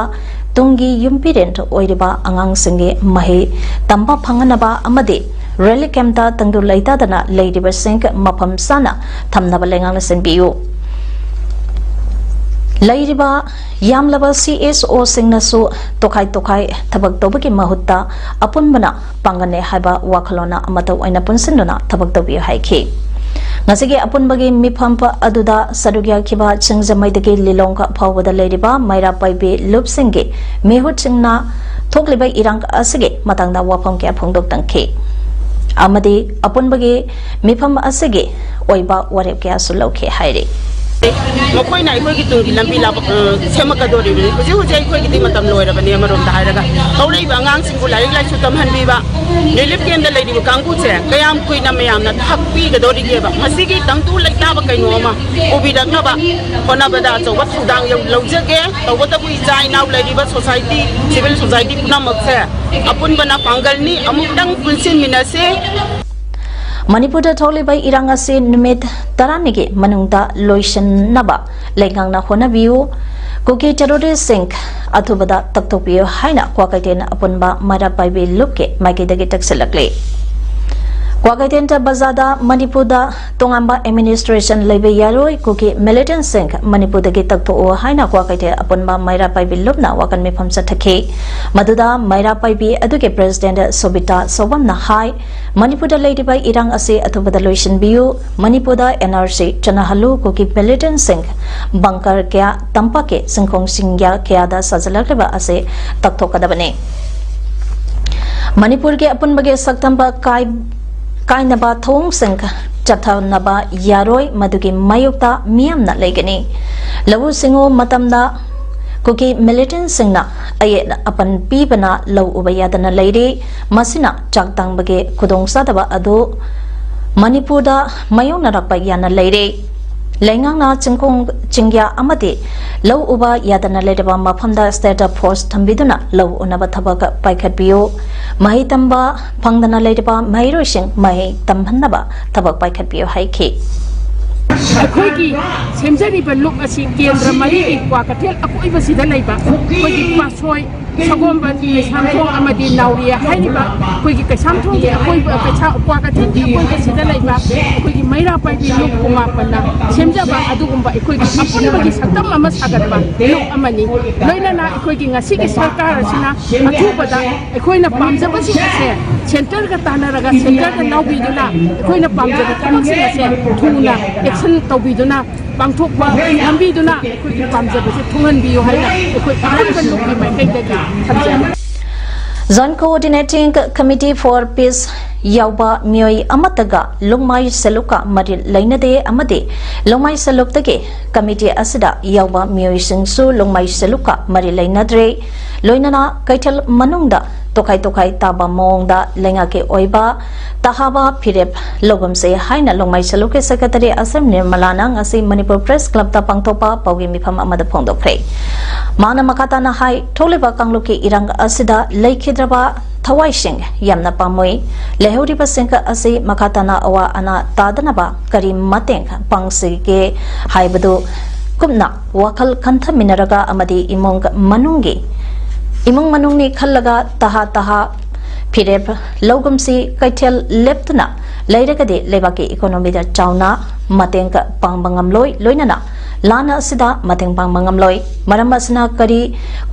ꯇꯨꯡꯒꯤ ꯌꯨꯝꯕꯤꯔꯦꯟ ꯑꯣꯏꯔꯤꯕ ꯑꯉꯥꯡꯁꯤꯡꯒꯤ ꯃꯍꯩ ꯇꯝꯕ ꯐꯪꯍꯟꯅꯕ ꯑꯃꯗꯤ ꯔꯦꯂꯤ ꯀꯦꯝꯞꯇ ꯇꯪꯗꯨ ꯂꯩꯇꯥꯗꯅ ꯂꯩꯔꯤꯕꯁꯤꯡ ꯃꯐꯝ ꯆꯥꯅ ꯊꯝꯅꯕ ꯂꯩꯉꯥꯛꯅ ꯁꯤꯟꯕꯤꯌꯨ꯫ ꯂꯩꯔꯤꯕ ꯌꯥꯝꯂꯕ ꯁꯤ ꯑꯦꯁ ꯑꯣꯁꯤꯡꯅꯁꯨ ꯇꯣꯈꯥꯏ ꯇꯣꯈꯥꯏ ꯊꯕꯛ ꯇꯧꯕꯒꯤ ꯃꯍꯨꯠꯇ ꯑꯄꯨꯟꯕꯅ ꯄꯥꯡꯒꯜꯅꯦ ꯍꯥꯏꯕ ꯋꯥꯈꯜꯂꯣꯟ ꯑꯃꯇ ꯑꯣꯏꯅ ꯄꯨꯟꯁꯤꯟꯗꯨꯅ ꯊꯕꯛ ꯇꯧꯕꯤꯌꯨ ꯍꯥꯏꯈꯤ꯫ ꯉꯁꯤꯒꯤ ꯑꯄꯨꯟꯕꯒꯤ ꯃꯤꯐꯝ ꯑꯗꯨꯗ ꯁꯔꯨꯛ ꯌꯥꯈꯤꯕ ꯁꯤꯡꯖꯃꯩꯗꯒꯤ ꯂꯤꯂꯣꯡ ꯐꯥꯎꯕꯗ ꯂꯩꯔꯤꯕ ꯃꯩꯔꯥ ꯄꯥꯏꯕꯤ ꯂꯨꯞꯁꯤꯡꯒꯤ ꯃꯤꯍꯨꯠꯁꯤꯡꯅ ꯊꯣꯛꯂꯤꯕ ꯏꯔꯥꯡ ꯑꯁꯤꯒꯤ ꯃꯇꯥꯡꯗ ꯋꯥꯐꯝ ꯀꯌꯥ ꯐꯣꯡꯗꯣꯛꯂꯛꯈꯤ ꯑꯃꯗꯤ ꯑꯄꯨꯟꯕꯒꯤ ꯃꯤꯐꯝ ꯑꯁꯤꯒꯤ ꯑꯣꯏꯕ ꯋꯥꯔꯦꯞ ꯀꯌꯥꯁꯨ ꯂꯧꯈꯤ ꯍꯥꯏꯔꯤ꯫ ꯃꯈꯣꯏꯅ ꯑꯩꯈꯣꯏꯒꯤ ꯇꯨꯡꯒꯤ ꯂꯝꯕꯤ ꯂꯥꯕ-, ꯑ, ꯁꯦꯝꯃꯛꯀꯗꯧꯔꯤꯕꯅꯤ꯫ ꯍꯧꯖꯤꯛ ꯍꯧꯖꯤꯛ ꯑꯩꯈꯣꯏꯒꯤꯗꯤ ꯃꯇꯝ ꯂꯣꯏꯔꯕꯅꯤ꯫ ꯑꯃꯔꯣꯝꯗ ꯍꯥꯏꯔꯒ ꯍꯧꯔꯛꯏꯕ ꯑꯉꯥꯡꯁꯤꯡꯕꯨ ꯂꯥꯏꯔꯤꯛ ꯂꯥꯏꯁꯨ ꯇꯝꯍꯟꯕꯤꯕ, ꯔꯤꯂꯤꯐ ꯀꯦꯝꯞꯇ ꯂꯩꯔꯤꯕ ꯀꯥꯡꯕꯨꯁꯦ ꯀꯌꯥꯝ ꯀꯨꯏꯅ ꯃꯌꯥꯝꯅ ꯊꯥꯛꯄꯤꯒꯗꯧꯔꯤꯒꯦꯕ? ꯃꯁꯤꯒꯤ ꯇꯪꯗꯨ ꯂꯩꯇꯥꯕ ꯀꯩꯅꯣ ꯑꯃ ꯄꯨꯕꯤꯔꯛꯅꯕ ꯍꯣꯠꯅꯕꯗ ꯑꯆꯧꯕ ꯊꯧꯗꯥꯡ ꯌꯧ-, ꯂꯧꯖꯒꯦ꯫ ꯇꯧꯕꯇꯕꯨ ꯏꯆꯥ ꯏꯅꯥꯎ ꯂꯩꯔꯤꯕ ꯁꯣꯁꯥꯏꯇꯤ, ꯁꯤꯚꯤꯜ ꯁꯣꯁꯥꯏꯇꯤ ꯄꯨꯝꯅꯃꯛꯁꯦ ꯑꯄꯨꯟꯕꯅ ꯄꯥꯡꯒꯜꯅꯤ, ꯑꯃꯨꯛꯇꯪ ꯄꯨꯟꯁꯤꯟꯃꯤꯟꯅꯁꯤ꯫ ꯃꯅꯤꯄꯨꯔꯗ ꯊꯣꯛꯂꯤꯕ ꯏꯔꯥꯡ ꯑꯁꯤ ꯅꯨꯃꯤꯠ ꯇꯔꯥꯅꯤꯒꯤ ꯃꯅꯨꯡꯗ ꯂꯣꯏꯁꯤꯟꯅꯕ ꯂꯩꯉꯥꯛꯅ ꯍꯣꯠꯅꯕꯤꯌꯨ꯫ ꯀꯨꯀꯤ ꯇꯦꯔꯣꯔꯤꯁꯁꯤꯡ ꯑꯊꯨꯕꯗ ꯇꯛꯊꯣꯛꯄꯤꯌꯨ ꯍꯥꯏꯅ ꯀ꯭ꯋꯥꯀꯩꯊꯦꯜ ꯑꯄꯨꯟꯕ ꯃꯩꯔꯥ ꯄꯥꯏꯕꯤ ꯂꯨꯞꯀꯤ ꯃꯥꯏꯀꯩꯗꯒꯤ ꯇꯛꯁꯤꯜꯂꯛꯂꯤ꯫ ꯀ꯭ꯋꯥꯀꯩꯊꯦꯜ ꯕꯖꯥꯔꯗ ꯃꯅꯤꯄꯨꯔꯗ ꯇꯣꯉꯥꯟꯕ ꯑꯦꯗꯃꯤꯅꯤꯁꯇ꯭ꯔꯦꯁꯟ ꯂꯩꯕ ꯌꯥꯔꯣꯏ, ꯀꯨꯀꯤ ꯃꯤꯂꯤꯇꯦꯟꯠꯁꯤꯡ ꯃꯅꯤꯄꯨꯔꯗꯒꯤ ꯇꯛꯊꯣꯛꯎ ꯍꯥꯏꯅ ꯀ꯭ꯋꯥꯀꯩꯊꯦꯜ ꯑꯄꯨꯟꯕ ꯃꯩꯔꯥ ꯄꯥꯏꯕꯤ ꯂꯨꯞꯅ ꯋꯥꯀꯟ ꯃꯤꯐꯝ ꯆꯠꯊꯈꯤ꯫ ꯃꯗꯨꯗ ꯃꯩꯔꯥ ꯄꯥꯏꯕꯤ ꯑꯗꯨꯒꯤ ꯄ꯭ꯔꯦꯁꯤꯗꯦꯟꯠ ꯁꯣꯕꯤꯇꯥ ꯁꯣꯕꯝꯅ ꯍꯥꯏ, ꯃꯅꯤꯄꯨꯔꯗ ꯂꯩꯔꯤꯕ ꯏꯔꯥꯡ ꯑꯁꯤ ꯑꯊꯨꯕꯗ ꯂꯣꯏꯁꯤꯟꯕꯤꯌꯨ, ꯃꯅꯤꯄꯨꯔꯗ and R C ꯆꯠꯅꯍꯜꯂꯨ, Kuki ꯃꯤꯂꯤꯇꯦꯟꯠꯁꯤꯡ bunker ꯀꯌꯥ, ꯇꯝꯄꯥꯛꯀꯤ ꯆꯤꯡꯈꯣꯡ ꯆꯤꯡꯌꯥ ꯀꯌꯥꯗ ꯁꯥꯖꯤꯜꯂꯛꯂꯤꯕ ꯑꯁꯤ ꯇꯛꯊꯣꯛꯀꯗꯕꯅꯤ꯫ ꯃꯅꯤꯄꯨꯔꯒꯤ ꯑꯄꯨꯟꯕꯒꯤ ꯁꯛꯇꯝꯕ ꯀꯥꯏ-, ꯀꯥꯏꯅꯕ ꯊꯧꯑꯣꯡꯁꯤꯡ ꯆꯠꯊꯅꯕ ꯌꯥꯔꯣꯏ, ꯃꯗꯨꯒꯤ ꯃꯥꯌꯣꯛꯇ ꯃꯤꯌꯥꯝꯅ ꯂꯩꯒꯅꯤ꯫ ꯂꯧꯎ ꯁꯤꯡꯎ ꯃꯇꯝꯗ ꯀꯨꯀꯤ ꯃꯤꯂꯤꯇꯦꯟꯠꯁꯤꯡꯅ ꯑꯌꯦꯠ ꯑꯄꯟ ꯄꯤꯕꯅ ꯂꯧ ꯎꯕ ꯌꯥꯗꯅ ꯂꯩꯔꯤ꯫ ꯃꯁꯤꯅ ꯆꯥꯛ ꯇꯥꯡꯕꯒꯤ ꯈꯨꯗꯣꯡꯆꯥꯗꯕ ꯑꯗꯨ ꯃꯅꯤꯄꯨꯔꯗ ꯃꯥꯌꯣꯛꯅꯔꯛꯄ ꯌꯥꯅ ꯂꯩꯔꯦ꯫ ꯂꯩꯉꯥꯛꯅ ꯆꯤꯡꯈꯣꯡ ꯆꯤꯡꯌꯥ ꯑꯃꯗꯤ ꯂꯧ ꯎꯕ ꯌꯥꯗꯅ ꯂꯩꯔꯕ ꯃꯐꯝꯗ ꯁ꯭ꯇꯦꯠ ꯐꯣꯔꯁ ꯊꯝꯕꯤꯗꯨꯅ ꯂꯧ ꯎꯅꯕ ꯊꯕꯛ ꯄꯥꯏꯈꯠꯄꯤꯌꯨ꯫ ꯃꯍꯩ ꯇꯝꯕ ꯐꯪꯗꯅ ꯂꯩꯔꯕ ꯃꯍꯩꯔꯣꯏꯁꯤꯡ ꯃꯍꯩ ꯇꯝꯍꯟꯅꯕ ꯊꯕꯛ ꯄꯥꯏꯈꯠꯄꯤꯌꯨ ꯍꯥꯏꯈꯤ꯫ ꯑꯩꯈꯣꯏꯒꯤ ꯁꯦꯝꯖꯔꯤꯕ ꯂꯨꯞ ꯑꯁꯤ ꯀꯦꯟꯗ꯭ꯔ ꯃꯔꯤꯒꯤ ꯀ꯭ꯋꯥꯀꯩꯊꯦꯜ ꯑꯀꯣꯏꯕꯁꯤꯗ ꯂꯩꯕ ꯑꯩꯈꯣꯏꯒꯤ ꯄꯥꯠꯁꯣꯏ ꯁꯒꯣꯜꯕꯟ, ꯀꯩꯁꯥꯝꯊꯣꯡ ꯑꯃꯗꯤ ꯅꯥꯎꯔꯦ ꯍꯥꯏꯔꯤꯕ ꯑꯩꯈꯣꯏꯒꯤ ꯀꯩꯁꯥꯝꯊꯣꯡꯒꯤ ꯑꯀꯣꯏꯕ, ꯀꯩꯁꯥ-, ꯀ꯭ꯋꯥꯀꯩꯊꯦꯜꯒꯤ ꯑꯀꯣꯏꯕꯁꯤꯗ ꯂꯩꯕ ꯑꯩꯈꯣꯏꯒꯤ ꯃꯩꯔꯥ ꯄꯥꯏꯕꯤ ꯂꯨꯞ ꯈꯣꯡꯕꯥꯟꯅ ꯁꯦꯝꯖꯕ ꯑꯗꯨꯒꯨꯝꯕ ꯑꯩꯈꯣꯏꯒꯤ ꯑꯄꯨꯟꯕꯒꯤ ꯁꯛꯇꯝ ꯑꯃ ꯁꯥꯒꯠꯄ ꯂꯨꯞ ꯑꯃꯅꯤ꯫ ꯂꯣꯏꯅꯅ ꯑꯩꯈꯣꯏꯒꯤ ꯉꯁꯤꯒꯤ ꯁꯔꯀꯥꯔ ꯑꯁꯤꯅ ꯑꯊꯨꯕꯗ ꯑꯩꯈꯣꯏꯅ ꯄꯥꯝꯖꯕꯁꯤꯡ ꯑꯁꯦ ꯁꯦꯟꯇꯔꯒ ꯇꯥꯟꯅꯔꯒ, ꯁꯦꯟꯇꯔꯗ ꯅꯥꯎꯕꯤꯗꯨꯅ ꯑꯩꯈꯣꯏꯅ ꯄꯥꯝꯖꯕ ꯊꯕꯛꯁꯤꯡ ꯑꯁꯦ ꯊꯨꯅ action ꯇꯧꯕꯤꯗꯨꯅ ꯄꯥꯡꯊꯣꯛꯄ ꯉꯝꯕꯤꯗꯨꯅ ꯑꯩꯈꯣꯏꯒꯤ ꯄꯥꯝꯖꯕꯁꯦ ꯊꯨꯡꯍꯟꯕꯤꯌꯨ ꯍꯥꯏꯅ ꯑꯩꯈꯣꯏ ꯑꯄꯨꯟꯕ ꯂꯨꯞꯀꯤ ꯃꯥꯏꯀꯩꯗꯒꯤ ꯊꯝꯖꯔꯤ꯫ Zone Coordinating Committee for Peace ꯌꯥꯎꯕ ꯃꯤꯑꯣꯏ ꯑꯃꯠꯇꯒ ꯂꯣꯡꯃꯥꯏ ꯁꯦꯂꯨꯛꯀ ꯃꯔꯤ ꯂꯩꯅꯗꯦ ꯑꯃꯗꯤ ꯂꯣꯡꯃꯥꯏ ꯁꯦꯂꯨꯛꯇꯒꯤ ꯀꯃꯤꯇꯤ ꯑꯁꯤꯗ ꯌꯥꯎꯕ ꯃꯤꯑꯣꯏꯁꯤꯡꯁꯨ ꯂꯣꯡꯃꯥꯏ ꯁꯦꯂꯨꯛꯀ ꯃꯔꯤ ꯂꯩꯅꯗ꯭ꯔꯦ꯫ ꯂꯣꯏꯅꯅ ꯀꯩꯊꯦꯜ ꯃꯅꯨꯡꯗ ꯇꯣꯈꯥꯏ ꯇꯣꯈꯥꯏ ꯇꯥꯕ ꯃꯑꯣꯡꯗ ꯂꯩꯉꯥꯛꯀꯤ ꯑꯣꯏꯕ ꯇꯍꯥꯕ ꯐꯤꯔꯦꯞ ꯂꯧꯒꯨꯝꯁꯦ ꯍꯥꯏꯅ ꯂꯣꯡꯃꯥꯏ ꯁꯦꯂꯨꯛꯀꯤ ꯁꯦꯀ꯭ꯔꯦꯇꯔꯤ ꯑꯁꯦꯝ ꯅꯤꯔꯃꯂꯥꯅ ꯉꯁꯤ ꯃꯅꯤꯄꯨꯔ ꯄ꯭ꯔꯦꯁ ꯀ꯭ꯂꯕꯇ ꯄꯥꯡꯊꯣꯛꯄ ꯄꯥꯎꯒꯤ ꯃꯤꯐꯝ ꯑꯃꯗ ꯐꯣꯡꯗꯣꯛꯈ꯭ꯔꯦ꯫ ꯃꯥꯅ ꯃꯈꯥ ꯇꯥꯅ ꯍꯥꯏ, ꯊꯣꯛꯂꯤꯕ ꯀꯥꯡꯂꯨꯞꯀꯤ ꯏꯔꯥꯡ ꯑꯁꯤꯗ ꯂꯩꯈꯤꯗ꯭ꯔꯕ ꯊꯋꯥꯏꯁꯤꯡ ꯌꯥꯝꯅ ꯄꯥꯝꯃꯨꯏ꯫ ꯂꯩꯍꯧꯔꯤꯕꯁꯤꯡ ꯑꯁꯤ ꯃꯈꯥ ꯇꯥꯅ ꯑꯋꯥ ꯑꯅꯥ ꯇꯥꯗꯅꯕ ꯀꯔꯤ ꯃꯇꯦꯡ ꯄꯥꯡꯁꯤꯒꯦ ꯍꯥꯏꯕꯗꯨ ꯀꯨꯞꯅ ꯋꯥꯈꯜ ꯈꯟꯊꯃꯤꯟꯅꯔꯒ ꯑꯃꯗꯤ ꯏꯃꯨꯡ ꯃꯅꯨꯡꯒꯤ, ꯏꯃꯨꯡ ꯃꯅꯨꯡꯅꯤ ꯈꯜꯂꯒ ꯇꯍꯥ ꯇꯍꯥ ꯐꯤꯔꯦꯞ ꯂꯧꯒꯨꯝꯁꯤ꯫ ꯀꯩꯊꯦꯜ ꯂꯦꯞꯇꯨꯅ ꯂꯩꯔꯒꯗꯤ ꯂꯩꯕꯥꯛꯀꯤ ꯏꯀꯣꯅꯣꯃꯤꯗ ꯆꯥꯎꯅ ꯃꯇꯦꯡ ꯄꯥꯡꯕ ꯉꯝꯂꯣꯏ, ꯂꯣꯏꯅꯅ ꯂꯥꯟ ꯑꯁꯤꯗ ꯃꯇꯦꯡ ꯄꯥꯡꯕ ꯉꯝꯂꯣꯏ꯫ ꯃꯔꯝ ꯑꯁꯤꯅ ꯀꯔꯤ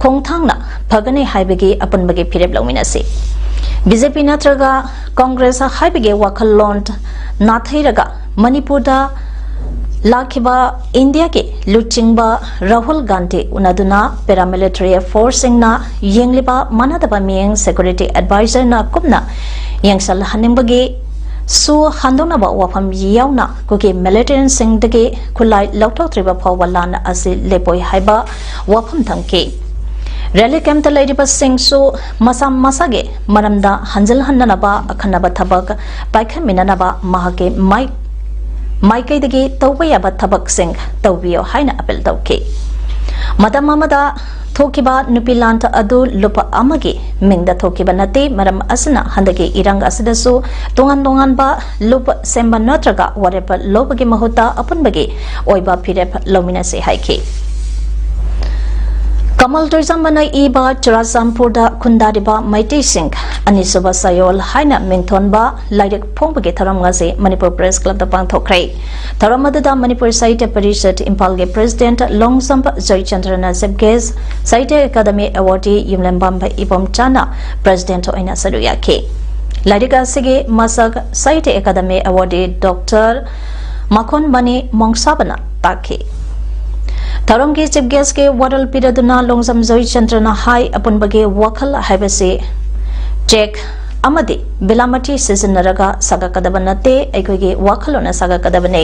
ꯈꯣꯡꯊꯥꯡꯅ ꯐꯒꯅꯤ ꯍꯥꯏꯕꯒꯤ ꯑꯄꯨꯟꯕꯒꯤ ꯐꯤꯔꯦꯞ ꯂꯧꯃꯤꯟꯅꯁꯤ꯫ ꯕꯤ ꯖꯦ ꯄꯤ ꯅꯠꯇ꯭ꯔꯒ ꯀꯣꯡꯒ꯭ꯔꯦꯁ ꯍꯥꯏꯕꯒꯤ ꯋꯥꯈꯜꯂꯣꯟ ꯅꯥꯊꯩꯔꯒ ꯃꯅꯤꯄꯨꯔꯗ ꯂꯥꯛꯈꯤꯕ ꯏꯟꯗꯤꯌꯥꯒꯤ ꯂꯨꯆꯤꯡꯕ ꯔꯥꯍꯨꯜ ꯒꯥꯟꯙꯤ ꯎꯅꯗꯨꯅ ꯄꯦꯔꯥꯃꯤꯂꯤꯇꯔꯤ ꯐꯣꯔꯁꯁꯤꯡꯅ ꯌꯦꯡꯂꯤꯕ ꯃꯥꯟꯅꯗꯕ ꯃꯤꯠꯌꯦꯡ ꯁꯦꯀ꯭ꯌꯨꯔꯤꯇꯤ ꯑꯦꯗꯚꯥꯏꯖꯔꯅ ꯀꯨꯞꯅ ꯌꯦꯡꯁꯜꯍꯟꯅꯤꯡꯕꯒꯤ ꯁꯨ ꯍꯟꯗꯣꯛꯅꯕ ꯋꯥꯐꯝ ꯌꯥꯎꯅ ꯀꯨꯀꯤ ꯃꯤꯂꯤꯇꯦꯟꯁꯤꯡꯗꯒꯤ ꯈꯨꯠꯂꯥꯏ ꯂꯧꯊꯣꯛꯇ꯭ꯔꯤꯕ ꯐꯥꯎꯕ ꯂꯥꯟ ꯑꯁꯤ ꯂꯦꯞꯄꯣꯏ ꯍꯥꯏꯕ ꯋꯥꯐꯝ ꯊꯝꯈꯤ꯫ ꯔꯦꯂꯤ ꯀꯦꯝꯞꯇ ꯂꯩꯔꯤꯕꯁꯤꯡꯁꯨ ꯃꯁꯥ ꯃꯁꯥꯒꯤ ꯃꯔꯝꯗ ꯍꯟꯖꯤꯜꯍꯟꯅꯅꯕ ꯑꯈꯟꯅꯕ ꯊꯕꯛ ꯄꯥꯏꯈꯠꯃꯤꯟꯅꯅꯕ ꯃꯍꯥꯛꯀꯤ ꯃꯥꯏ-, ꯃꯥꯏꯀꯩꯗꯒꯤ ꯇꯧꯕ ꯌꯥꯕ ꯊꯕꯛꯁꯤꯡ ꯇꯧꯕꯤꯌꯨ ꯍꯥꯏꯅ ꯑꯄꯤꯜ ꯇꯧꯈꯤ꯫ ꯃꯇꯝ ꯑꯃꯗ ꯊꯣꯛꯈꯤꯕ ꯅꯨꯄꯤ ꯂꯥꯟ ꯑꯗꯨ ꯂꯨꯞ ꯑꯃꯒꯤ ꯃꯤꯡꯗ ꯊꯣꯛꯈꯤꯕ ꯅꯠꯇꯦ꯫ ꯃꯔꯝ ꯑꯁꯤꯅ ꯍꯟꯗꯛꯀꯤ ꯏꯔꯥꯡ ꯑꯁꯤꯗꯁꯨ ꯇꯣꯉꯥꯟ ꯇꯣꯉꯥꯟꯕ ꯂꯨꯞ ꯁꯦꯝꯕ ꯅꯠꯇ꯭ꯔꯒ ꯋꯥꯔꯦꯞ ꯂꯧꯕꯒꯤ ꯃꯍꯨꯠꯇ ꯑꯄꯨꯟꯕꯒꯤ ꯑꯣꯏꯕ ꯐꯤꯔꯦꯞ ꯂꯧꯃꯤꯟꯅꯁꯤ ꯍꯥꯏꯈꯤ꯫ ꯀꯃꯜ ꯇꯣꯏꯖꯝꯕꯅ ꯏꯕ ꯆꯨꯔꯥꯆꯥꯟꯄꯨꯔꯗ ꯈꯨꯟꯗꯥꯔꯤꯕ ꯃꯩꯇꯩꯁꯤꯡ ꯑꯅꯤꯁꯨꯕ ꯆꯌꯣꯜ ꯍꯥꯏꯅ ꯃꯤꯡꯊꯣꯟꯕ ꯂꯥꯏꯔꯤꯛ ꯐꯣꯡꯕꯒꯤ ꯊꯧꯔꯝ ꯉꯁꯤ ꯃꯅꯤꯄꯨꯔ ꯄ꯭ꯔꯦꯁ ꯀ꯭ꯂꯕꯇ ꯄꯥꯡꯊꯣꯛꯈ꯭ꯔꯦ꯫ ꯊꯧꯔꯝ ꯑꯗꯨꯗ ꯃꯅꯤꯄꯨꯔ ꯁꯥꯍꯤꯇ꯭ꯌ ꯄꯔꯤꯁꯠ ꯏꯝꯐꯥꯜꯒꯤ ꯄ꯭ꯔꯦꯁꯤꯗꯦꯟꯠ ꯂꯣꯡꯖꯝꯕ ꯖꯣꯏꯆꯟꯗ꯭ꯔꯅ chief guest, Sahitya academy awardee Yumlembam ꯏꯕꯣꯝꯆꯥꯅ ꯄ꯭ꯔꯦꯁꯤꯗꯦꯟꯠ ꯑꯣꯏꯅ ꯁꯔꯨꯛ ꯌꯥꯈꯤ꯫ ꯂꯥꯏꯔꯤꯛ ꯑꯁꯤꯒꯤ ꯃꯁꯛ ꯁꯥꯍꯤꯇ꯭ꯌ ꯑꯦꯀꯥꯗꯃꯤ ꯑꯦꯋꯥꯔꯗꯤ ꯗꯣꯛꯇꯔ ꯃꯈꯣꯟꯃꯅꯤ ꯃꯣꯡꯁꯥꯕꯅ ꯇꯥꯛꯈꯤ꯫ ꯊꯧꯔꯝꯒꯤ ꯆꯤꯐ ꯒꯦꯁ꯭ꯠꯀꯤ ꯋꯥꯔꯣꯜ ꯄꯤꯔꯗꯨꯅ ꯂꯣꯡꯖꯝ ꯖꯣꯏꯆꯟꯗ꯭ꯔꯅ ꯍꯥꯏ, ꯑꯄꯨꯟꯕꯒꯤ ꯋꯥꯈꯜ ꯍꯥꯏꯕꯁꯤ ꯆꯦꯛ ꯑꯃꯗꯤ ꯕꯤꯂꯥꯃꯇꯤ ꯁꯤꯖꯤꯟꯅꯔꯒ ꯁꯥꯒꯠꯀꯗꯕ ꯅꯠꯇꯦ, ꯑꯩꯈꯣꯏꯒꯤ ꯋꯥꯈꯜꯂꯣꯟꯅ ꯁꯥꯒꯠꯀꯗꯕꯅꯤ꯫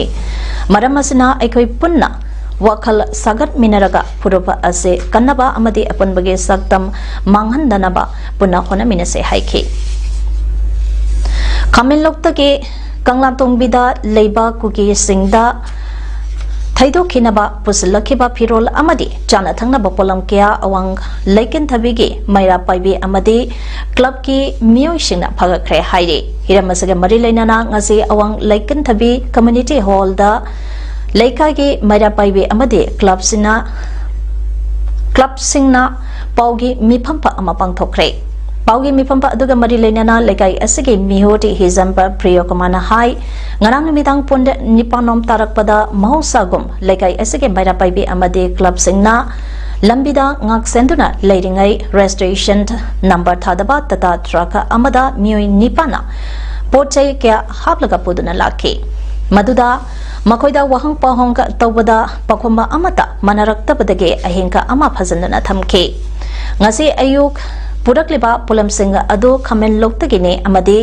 ꯃꯔꯝ ꯑꯁꯤꯅ ꯑꯩꯈꯣꯏ ꯄꯨꯟꯅ ꯋꯥꯈꯜ ꯁꯥꯒꯠꯃꯤꯟꯅꯔꯒ ꯐꯨꯔꯨꯞ ꯑꯁꯤ ꯀꯟꯅꯕ ꯑꯃꯗꯤ ꯑꯄꯨꯟꯕꯒꯤ ꯁꯛꯇꯝ ꯃꯥꯡꯍꯟꯗꯅꯕ ꯄꯨꯟꯅ ꯍꯣꯠꯅꯃꯤꯟꯅꯁꯦ ꯍꯥꯏꯈꯤ꯫ ꯈꯥꯃꯦꯟꯂꯣꯛꯇꯒꯤ ꯀꯪꯂꯥꯇꯣꯡꯕꯤꯗ ꯂꯩꯕ ꯀꯨꯀꯤꯁꯤꯡꯗ ꯊꯩꯗꯣꯛꯈꯤꯅꯕ ꯄꯨꯁꯤꯜꯂꯛꯈꯤꯕ ꯐꯤꯔꯣꯜ ꯑꯃꯗꯤ ꯆꯥꯅ ꯊꯛꯅꯕ ꯄꯣꯠꯂꯝ ꯀꯌꯥ ꯑꯋꯥꯡ ꯂꯩꯀꯤꯟꯊꯕꯤꯒꯤ ꯃꯩꯔꯥ ꯄꯥꯏꯕꯤ ꯑꯃꯗꯤ ꯀ꯭ꯂꯕꯀꯤ ꯃꯤꯑꯣꯏꯁꯤꯡꯅ ꯐꯒꯠꯈ꯭ꯔꯦ ꯍꯥꯏꯔꯤ꯫ ꯍꯤꯔꯝ ꯑꯁꯤꯒ ꯃꯔꯤ ꯂꯩꯅꯅ ꯉꯁꯤ ꯑꯋꯥꯡ ꯂꯩꯀꯤꯟꯊꯕꯤ ꯀꯝꯃ꯭ꯌꯨꯅꯤꯇꯤ ꯍꯣꯜꯗ ꯂꯩꯀꯥꯏꯒꯤ ꯃꯩꯔꯥ ꯄꯥꯏꯕꯤ ꯑꯃꯗꯤ ꯀ꯭ꯂꯕꯁꯤꯡꯅ, ꯀ꯭ꯂꯕꯁꯤꯡꯅ ꯄꯥꯎꯒꯤ ꯃꯤꯐꯝ ꯑꯃ ꯄꯥꯡꯊꯣꯛꯈ꯭ꯔꯦ꯫ ꯄꯥꯎꯒꯤ ꯃꯤꯐꯝ ꯑꯗꯨꯒ ꯃꯔꯤ ꯂꯩꯅꯅ ꯂꯩꯀꯥꯏ ꯑꯁꯤꯒꯤ ꯃꯤꯍꯨꯠ ꯍꯤꯖꯝꯕ ꯄ꯭ꯔꯤꯌꯣꯀꯨꯃꯥꯔꯅ ꯍꯥꯏ, ꯉꯔꯥꯡ ꯅꯨꯃꯤꯗꯥꯡ ꯄꯨꯡ ꯅꯤꯄꯥꯟ ꯔꯣꯝ ꯇꯥꯔꯛꯄꯗ ꯃꯍꯧꯁꯥꯒꯨꯝ ꯂꯩꯀꯥꯏ ꯑꯁꯤꯒꯤ ꯃꯩꯔꯥ ꯄꯥꯏꯕꯤ ꯑꯃꯗꯤ ꯀ꯭ꯂꯕꯁꯤꯡꯅ ꯂꯝꯕꯤꯗ ꯉꯥꯛ ꯁꯦꯟꯗꯨꯅ ꯂꯩꯔꯤꯉꯩ ꯔꯦꯖꯤꯁꯇ꯭ꯔꯦꯁꯟ ꯅꯝꯕꯔ ꯊꯥꯗꯕ ꯇꯥꯇꯥ ꯇ꯭ꯔꯛ ꯑꯃꯗ ꯃꯤꯑꯣꯏ ꯅꯤꯄꯥꯟꯅ ꯄꯣꯠ ꯆꯩ ꯀꯌꯥ ꯍꯥꯞꯂꯒ ꯄꯨꯗꯨꯅ ꯂꯥꯛꯈꯤ꯫ ꯃꯗꯨꯗ ꯃꯈꯣꯏꯗ ꯋꯥꯍꯪ ꯄꯥꯎꯍꯪ ꯇꯧꯕꯗ ꯄꯥꯎꯈꯨꯝ ꯑꯃꯠꯇ ꯃꯥꯟꯅꯔꯛꯇꯕꯗꯒꯤ ꯑꯍꯤꯡ ꯑꯃ ꯐꯥꯖꯤꯟꯗꯨꯅ ꯊꯝꯈꯤ꯫ ꯉꯁꯤ ꯑꯌꯨꯛ ꯄꯨꯔꯛꯂꯤꯕ ꯄꯣꯠꯂꯝꯁꯤꯡ ꯑꯗꯨ ꯈꯥꯃꯦꯟꯂꯣꯛꯇꯒꯤꯅꯤ ꯑꯃꯗꯤ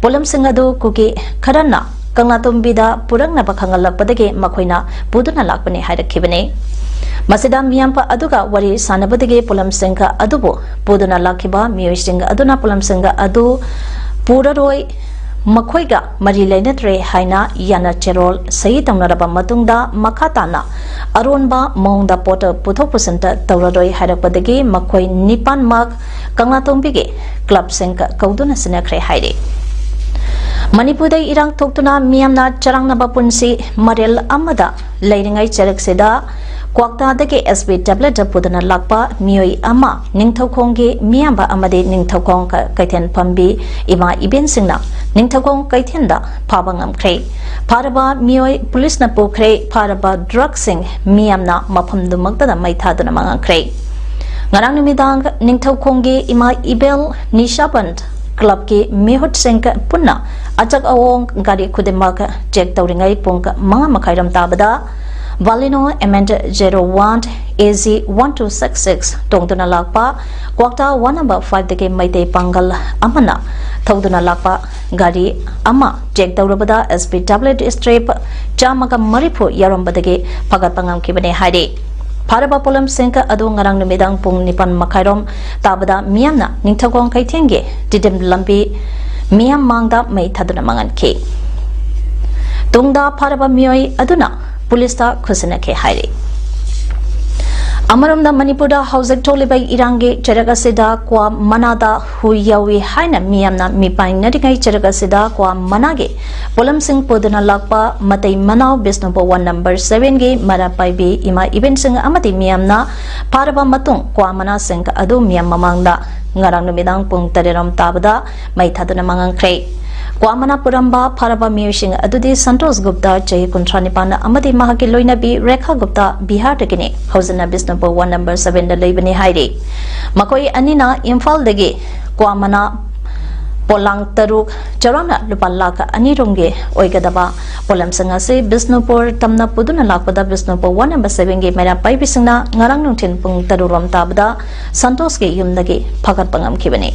ꯄꯣꯠꯂꯝꯁꯤꯡ ꯑꯗꯨ ꯀꯨꯀꯤ ꯈꯔꯅ ꯀꯪꯂꯥꯇꯣꯡꯕꯤꯗ ꯄꯨꯔꯛꯅꯕ ꯈꯪꯍꯜꯂꯛꯄꯗꯒꯤ ꯃꯈꯣꯏꯅ ꯄꯨꯗꯨꯅ ꯂꯥꯛꯄꯅꯤ ꯍꯥꯏꯔꯛꯈꯤꯕꯅꯤ꯫ ꯃꯁꯤꯗ ꯃꯤꯌꯥꯝ ꯑꯗꯨꯒ ꯋꯥꯔꯤ ꯁꯥꯟꯅꯕꯗꯒꯤ ꯄꯣꯠꯂꯝꯁꯤꯡ ꯑꯗꯨꯕꯨ ꯄꯨꯗꯨꯅ ꯂꯥꯛꯈꯤꯕ ꯃꯤꯑꯣꯏꯁꯤꯡ ꯑꯗꯨꯅ ꯄꯣꯠꯂꯝꯁꯤꯡ ꯑꯗꯨ ꯄꯨꯔꯔꯣꯏ, ꯃꯈꯣꯏꯒ ꯃꯔꯤ ꯂꯩꯅꯗ꯭ꯔꯦ ꯍꯥꯏꯅ ꯌꯥꯅ ꯆꯦꯔꯣꯜ ꯁꯍꯤ ꯇꯧꯅꯔꯕ ꯃꯇꯨꯡꯗ ꯃꯈꯥ ꯇꯥꯅ ꯑꯔꯣꯟꯕ ꯃꯑꯣꯡꯗ ꯄꯣꯠ ꯄꯨꯊꯣꯛ ꯄꯨꯁꯤꯟ ꯇꯧꯔꯔꯣꯏ ꯍꯥꯏꯔꯛꯄꯗꯒꯤ ꯃꯈꯣꯏ ꯅꯤꯄꯥꯟꯃꯛ ꯀꯪꯂꯥꯇꯣꯡꯕꯤꯒꯤ ꯀ꯭ꯂꯕꯁꯤꯡ ꯀꯧꯗꯨꯅ ꯁꯤꯟꯅꯈ꯭ꯔꯦ ꯍꯥꯏꯔꯤ꯫ ꯃꯅꯤꯄꯨꯔꯗ ꯏꯔꯥꯡ ꯊꯣꯛꯇꯨꯅ ꯃꯤꯌꯥꯝꯅ ꯆꯔꯥꯡꯅꯕ ꯄꯨꯟꯁꯤ ꯃꯔꯦꯜ ꯑꯃꯗ ꯂꯩꯔꯤꯉꯩ ꯆꯔꯛꯁꯤꯗ ꯀ꯭ꯋꯥꯛꯇꯥꯗꯒꯤ ꯑꯦꯁ ꯕꯤ ꯇꯦꯕ꯭ꯂꯦꯠꯇ ꯄꯨꯗꯨꯅ ꯂꯥꯛꯄ ꯃꯤꯑꯣꯏ ꯑꯃ ꯅꯤꯡꯊꯧꯈꯣꯡꯒꯤ ꯃꯤꯌꯥꯝꯕ ꯑꯃꯗꯤ ꯅꯤꯡꯊꯧꯈꯣꯡ ꯀ-, ꯀꯩꯊꯦꯜ ꯐꯝꯕꯤ ꯏꯃꯥ ꯏꯕꯦꯟꯁꯤꯡꯅ ꯅꯤꯡꯊꯧꯈꯣꯡ ꯀꯩꯊꯦꯜꯗ ꯐꯥꯕ ꯉꯝꯈ꯭ꯔꯦ꯫ ꯐꯥꯔꯕ ꯃꯤꯑꯣꯏ ꯄꯨꯂꯤꯁꯅ ꯄꯨꯈ꯭ꯔꯦ꯫ ꯐꯥꯔꯕ ꯗ꯭ꯔꯒꯁꯤꯡ ꯃꯤꯌꯥꯝꯅ ꯃꯐꯝꯗꯨꯃꯛꯇꯗ ꯃꯩ ꯊꯥꯗꯨꯅ ꯃꯥꯡꯍꯟꯈ꯭ꯔꯦ꯫ ꯉꯔꯥꯡ ꯅꯨꯃꯤꯗꯥꯡ ꯅꯤꯡꯊꯧꯈꯣꯡꯒꯤ ꯏꯃꯥ ꯏꯕꯦꯜ ꯅꯤꯁꯥꯕꯟ ꯀ꯭ꯂꯕꯀꯤ ꯃꯤꯍꯨꯠꯁꯤꯡ ꯄꯨꯟꯅ ꯑꯆꯛ ꯑꯋꯣꯡ ꯒꯥꯔꯤ ꯈꯨꯗꯤꯡꯃꯛ ꯆꯦꯛ ꯇꯧꯔꯤꯉꯩ ꯄꯨꯡ ꯃꯉꯥ ꯃꯈꯥꯏꯔꯣꯝ ꯇꯥꯕꯗ Baleno M N zero one A Z one two six six ꯇꯣꯡꯗꯨꯅ ꯂꯥꯛꯄ ꯀ꯭ꯋꯥꯛꯇꯥ ꯋꯥꯔꯗ ꯅꯝꯕꯔ ꯐꯥꯏꯚꯇꯒꯤ ꯃꯩꯇꯩ ꯄꯥꯡꯒꯜ ꯑꯃꯅ ꯊꯧꯗꯨꯅ ꯂꯥꯛꯄ ꯒꯥꯔꯤ ꯑꯃ ꯆꯦꯛ ꯇꯧꯔꯕꯗ ꯑꯦꯁ ꯕꯤ ꯇꯦꯕ꯭ꯂꯦꯠ ꯁ꯭ꯇ꯭ꯔꯤꯞ ꯆꯥꯝꯃꯒ ꯃꯔꯤꯐꯨ ꯌꯥꯎꯔꯝꯕꯗꯒꯤ ꯐꯒꯠꯄ ꯉꯝꯈꯤꯕꯅꯤ ꯍꯥꯏꯔꯤ꯫ ꯐꯥꯔꯕ ꯄꯣꯠꯂꯝꯁꯤꯡ ꯑꯗꯨ ꯉꯔꯥꯡ ꯅꯨꯃꯤꯗꯥꯡ ꯄꯨꯡ ꯅꯤꯄꯥꯟ ꯃꯈꯥꯏꯔꯣꯝ ꯇꯥꯕꯗ ꯃꯤꯌꯥꯝꯅ ꯅꯤꯡꯊꯧꯈꯣꯡ ꯀꯩꯊꯦꯜꯒꯤ ꯇꯤꯗꯤꯝ ꯂꯝꯕꯤ ꯃꯤꯌꯥꯝ ꯃꯥꯡꯗ ꯃꯩ ꯊꯥꯗꯨꯅ ꯃꯥꯡꯍꯟꯈꯤ꯫ ꯇꯨꯡꯗ ꯐꯥꯔꯕ ꯃꯤꯑꯣꯏ ꯑꯗꯨꯅ ꯄꯨꯂꯤꯁꯇ ꯈꯨꯠꯁꯤꯟꯅꯈꯤ ꯍꯥꯏꯔꯤ꯫ ꯑꯃꯔꯣꯝꯗ ꯃꯅꯤꯄꯨꯔꯗ ꯍꯧꯖꯤꯛ ꯊꯣꯛꯂꯤꯕ ꯏꯔꯥꯡꯒꯤ ꯆꯩꯔꯛ ꯑꯁꯤꯗ ꯀ꯭ꯋꯥ ꯃꯅꯥꯗ ꯍꯨꯏ ꯌꯥꯎꯏ ꯍꯥꯏꯅ ꯃꯤꯌꯥꯝꯅ ꯃꯤꯄꯥꯏꯅꯔꯤꯉꯩ ꯆꯩꯔꯛ ꯑꯁꯤꯗ ꯀ꯭ꯋꯥ ꯃꯅꯥꯒꯤ ꯄꯣꯠꯂꯝꯁꯤꯡ ꯄꯨꯗꯨꯅ ꯂꯥꯛꯄ ꯃꯇꯩ ꯃꯅꯥꯎ ꯕꯤꯁꯅꯨꯄꯨꯔ ꯋꯥꯔꯗ ꯅꯝꯕꯔ ꯁꯚꯦꯟꯒꯤ ꯃꯩꯔꯥ ꯄꯥꯏꯕꯤ ꯏꯃꯥ ꯏꯕꯦꯟꯁꯤꯡ ꯑꯃꯗꯤ ꯃꯤꯌꯥꯝꯅ ꯐꯥꯔꯕ ꯃꯇꯨꯡ ꯀ꯭ꯋꯥ ꯃꯅꯥꯁꯤꯡ ꯑꯗꯨ ꯃꯤꯌꯥꯝ ꯃꯃꯥꯡꯗ ꯉꯔꯥꯡ ꯅꯨꯃꯤꯗꯥꯡ ꯄꯨꯡ ꯇꯔꯦꯠ ꯔꯣꯝ ꯇꯥꯕꯗ ꯃꯩ ꯊꯥꯗꯨꯅ ꯃꯥꯡꯍꯟꯈ꯭ꯔꯦ꯫ ꯀ꯭ꯋꯥ ꯃꯅꯥ ꯄꯨꯔꯝꯕ ꯐꯥꯔꯕ ꯃꯤꯑꯣꯏꯁꯤꯡ ꯑꯗꯨꯗꯤ ꯁꯟꯇꯣꯁ ꯒꯨꯞꯇꯥ, ꯆꯍꯤ ꯀꯨꯟꯊ꯭ꯔꯥ ꯅꯤꯄꯥꯟ, ꯑꯃꯗꯤ ꯃꯍꯥꯛꯀꯤ ꯂꯣꯏꯅꯕꯤ ꯔꯦꯈꯥ ꯒꯨꯞꯇꯥ, ꯕꯤꯍꯥꯔꯗꯒꯤꯅꯤ꯫ ꯍꯧꯖꯤꯛꯅ ꯕꯤꯁꯅꯨꯄꯨꯔ ꯋꯥꯔꯗ ꯅꯝꯕꯔ ꯁꯚꯦꯟꯗ ꯂꯩꯕꯅꯤ ꯍꯥꯏꯔꯤ꯫ ꯃꯈꯣꯏ ꯑꯅꯤꯅ ꯏꯝꯐꯥꯜꯗꯒꯤ ꯀ꯭ꯋꯥ ꯃꯅꯥ ꯄꯣꯂꯥꯡ ꯇꯔꯨꯛ, ꯆꯥꯎꯔꯥꯛꯅ ꯂꯨꯄꯥ ꯂꯥꯈ ꯑꯅꯤ ꯔꯣꯝꯒꯤ ꯑꯣꯏꯒꯗꯕ ꯄꯣꯠꯂꯝꯁꯤꯡ ꯑꯁꯤ ꯕꯤꯁꯅꯨꯄꯨꯔ ꯇꯝꯅ ꯄꯨꯗꯨꯅ ꯂꯥꯛꯄꯗ ꯕꯤꯁꯅꯨꯄꯨꯔ ꯋꯥꯔꯗ ꯅꯝꯕꯔ ꯁꯚꯦꯟꯒꯤ ꯃꯩꯔꯥ ꯄꯥꯏꯕꯤꯁꯤꯡꯅ ꯉꯔꯥꯡ ꯅꯨꯡꯊꯤꯜ ꯄꯨꯡ ꯇꯔꯨꯛ ꯔꯣꯝ ꯇꯥꯕꯗ ꯁꯟꯇꯣꯁꯀꯤ ꯌꯨꯝꯗꯒꯤ ꯐꯒꯠꯄ ꯉꯝꯈꯤꯕꯅꯤ꯫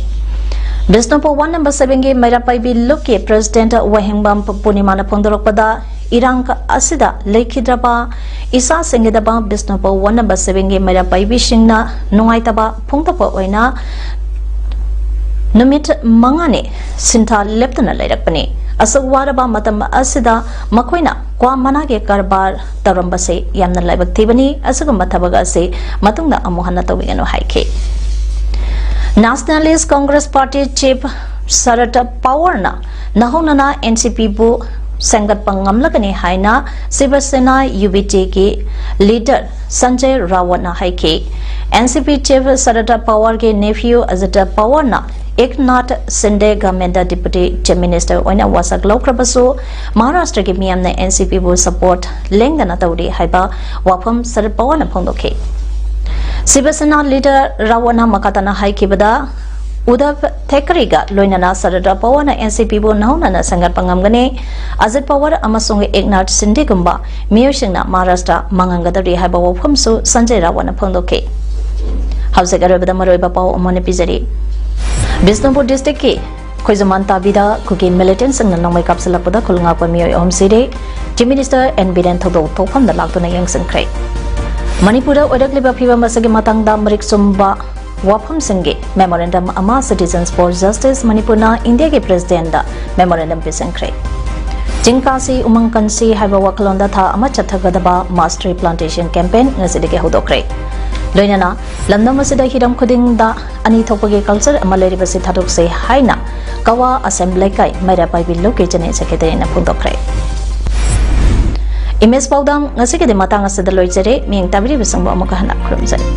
ꯕꯤꯁꯅꯨꯄꯨꯔ ꯋꯥꯔꯗ ꯅꯝꯕꯔ ꯁꯚꯦꯟꯒꯤ ꯃꯩꯔꯥ ꯄꯥꯏꯕꯤ ꯂꯨꯞꯀꯤ ꯄ꯭ꯔꯦꯁꯤꯗꯦꯟꯠ ꯋꯥꯍꯦꯡꯕꯝ ꯄꯨꯔꯅꯤꯃꯥꯅ ꯐꯣꯡꯗꯣꯔꯛꯄꯗ, ꯏꯔꯥꯡ ꯑꯁꯤꯗ ꯂꯩꯈꯤꯗ꯭ꯔꯕ ꯏꯆꯥꯁꯤꯡꯒꯤꯗꯃꯛ ꯕꯤꯁꯅꯨꯄꯨꯔ ꯋꯥꯔꯗ ꯅꯝꯕꯔ ꯁꯚꯦꯟꯒꯤ ꯃꯩꯔꯥ ꯄꯥꯏꯕꯤꯁꯤꯡꯅ ꯅꯨꯡꯉꯥꯏꯇꯕ ꯐꯣꯡꯗꯣꯛꯄ ꯑꯣꯏꯅ ꯅꯨꯃꯤꯠ ꯃꯉꯥꯅꯤ ꯁꯤꯟꯊꯥ ꯂꯦꯞꯇꯅ ꯂꯩꯔꯛꯄꯅꯤ꯫ ꯑꯁꯨꯛ ꯋꯥꯔꯕ ꯃꯇꯝ ꯑꯁꯤꯗ ꯃꯈꯣꯏꯅ ꯀ꯭ꯋꯥ ꯃꯅꯥꯒꯤ ꯀꯔꯕꯥꯔ ꯇꯧꯔꯝꯕꯁꯤ ꯌꯥꯝꯅ ꯂꯥꯏꯕꯛ ꯊꯤꯕꯅꯤ꯫ ꯑꯁꯤꯒꯨꯝꯕ ꯊꯕꯛ ꯑꯁꯤ ꯃꯇꯨꯡꯗ ꯑꯃꯨꯛ ꯍꯟꯅ ꯇꯧꯕꯤꯒꯅꯨ ꯍꯥꯏꯈꯤ꯫ Nationalist Congress Party Chief ꯁꯔꯗ ꯄꯋꯥꯔꯅ ꯅꯧꯍꯧꯅꯅ ꯑꯦꯟ ꯁꯤ ꯄꯤꯕꯨ ꯁꯦꯝꯒꯠꯄ ꯉꯝꯂꯒꯅꯤ ꯍꯥꯏꯅ ꯁꯤꯕ ꯁꯦꯅꯥ UBTꯒꯤ leader ꯁꯟꯖꯌ ꯔꯥꯋꯠꯅ ꯍꯥꯏꯈꯤ꯫ NCP chief ꯁꯔꯗ ꯄꯋꯥꯔꯒꯤ nephew Ajit ꯄꯋꯥꯔꯅ ꯏꯛꯅꯥꯊ Shinde governmentꯇ deputy chief minister ꯑꯣꯏꯅ ꯋꯥꯁꯛ ꯂꯧꯈ꯭ꯔꯕꯁꯨ ꯃꯍꯥꯔꯥꯁꯇ꯭ꯔꯒꯤ ꯃꯤꯌꯥꯝꯅ NCPꯕꯨ support ꯂꯦꯡꯗꯅ ꯇꯧꯔꯤ ꯍꯥꯏꯕ ꯋꯥꯐꯝ ꯁꯔꯗ ꯄꯋꯥꯔꯅ ꯐꯣꯡꯗꯣꯛꯈꯤ꯫ ꯁꯤꯕ ꯁꯦꯅꯥ leader ꯔꯥꯋꯠꯅ ꯃꯈꯥ ꯇꯥꯅ ꯍꯥꯏꯈꯤꯕꯗ, ꯎꯗꯕ ꯊꯦꯀꯔꯦꯒ ꯂꯣꯏꯅꯅ ꯁꯔꯗ ꯄꯋꯥꯔꯅ NCPꯕꯨ ꯅꯧꯍꯧꯅꯅ ꯁꯦꯝꯒꯠꯄ ꯉꯝꯒꯅꯤ꯫ ꯑꯖꯤꯠ ꯄꯋꯥꯔ ꯑꯃꯁꯨꯡ ꯏꯛꯅꯥꯊ ꯁꯤꯟꯗꯦꯒꯨꯝꯕ ꯃꯤꯑꯣꯏꯁꯤꯡꯅ ꯃꯍꯥꯔꯥꯁꯇ꯭ꯔ ꯃꯥꯡꯍꯟꯒꯗꯧꯔꯤ ꯍꯥꯏꯕ ꯋꯥꯐꯝꯁꯨ ꯁꯟꯖꯌ ꯔꯥꯋꯠꯅ ꯐꯣꯡꯗꯣꯛꯈꯤ꯫ ꯍꯧꯖꯤꯛ ꯑꯔꯣꯏꯕꯗ ꯃꯔꯨꯑꯣꯏꯕ ꯄꯥꯎ ꯑꯃ ꯑꯣꯏꯅ ꯄꯤꯖꯔꯤ꯫ ꯕꯤꯁꯅꯨꯄꯨꯔ districtꯀꯤ ꯈꯣꯏꯖꯨꯃꯥꯟ ꯇꯥꯕꯤꯗ ꯀꯨꯀꯤ militantꯁꯤꯡꯅ ꯅꯣꯡꯃꯩ ꯀꯥꯞꯁꯤꯜꯂꯛꯄꯗ ꯈꯨꯜ ꯉꯥꯛꯄ ꯃꯤꯑꯣꯏ ꯑꯍꯨꯝ ꯁꯤꯔꯦ꯫ Chief minister ꯑꯦꯟ ꯕꯤꯔꯦꯟ ꯊꯧꯗꯣꯛ ꯊꯣꯛꯐꯝꯗ ꯂꯥꯛꯇꯨꯅ ꯌꯦꯡꯁꯤꯟꯈ꯭ꯔꯦ꯫ ꯃꯅꯤꯄꯨꯔꯗ ꯑꯣꯏꯔꯛꯂꯤꯕ ꯐꯤꯕꯝ ꯑꯁꯤꯒꯤ ꯃꯇꯥꯡꯗ ꯃꯔꯤꯛ ꯆꯨꯝꯕ ꯋꯥꯐꯝꯁꯤꯡꯒꯤ memorandum ꯑꯃ Citizens for Justice ꯃꯅꯤꯄꯨꯔꯅ ꯏꯟꯗꯤꯌꯥꯒꯤ presidentꯗ memorandum ꯄꯤꯁꯤꯟꯈ꯭ꯔꯦ꯫ ꯆꯤꯡ ꯀꯥꯁꯤ ꯎꯃꯪ ꯀꯟꯁꯤ ꯍꯥꯏꯕ ꯋꯥꯈꯜꯂꯣꯟꯗ ꯊꯥ ꯑꯃ ꯆꯠꯊꯒꯗꯕ mass tree plantation campaign ꯉꯁꯤꯗꯒꯤ ꯍꯧꯗꯣꯛꯈ꯭ꯔꯦ꯫ ꯂꯣꯏꯅꯅ ꯂꯝꯗꯝ ꯑꯁꯤꯗ ꯍꯤꯔꯝ ꯈꯨꯗꯤꯡꯗ ꯑꯅꯤ ꯊꯣꯛꯄꯒꯤ culture ꯑꯃ ꯂꯩꯔꯤꯕꯁꯤ ꯊꯥꯗꯣꯛꯁꯤ ꯍꯥꯏꯅ ꯀꯋꯥ ꯑꯁꯦꯝ ꯂꯩꯀꯥꯏ ꯃꯩꯔꯥ ꯄꯥꯏꯕꯤ ꯂꯨꯞꯀꯤ general secretaryꯅ ꯐꯣꯡꯗꯣꯛꯈ꯭ꯔꯦ꯫ Image ꯄꯥꯎꯗꯝ ꯉꯁꯤꯒꯤꯗꯤ ꯃꯇꯥꯡ ꯑꯁꯤꯗ ꯂꯣꯏꯖꯔꯦ꯫ ꯃꯤꯠꯌꯦꯡ ꯇꯥꯕꯤꯔꯤꯕꯁꯤꯡꯕꯨ ꯑꯃꯨꯛꯀ ꯍꯟꯅ ꯈꯨꯔꯨꯝꯖꯔꯤ꯫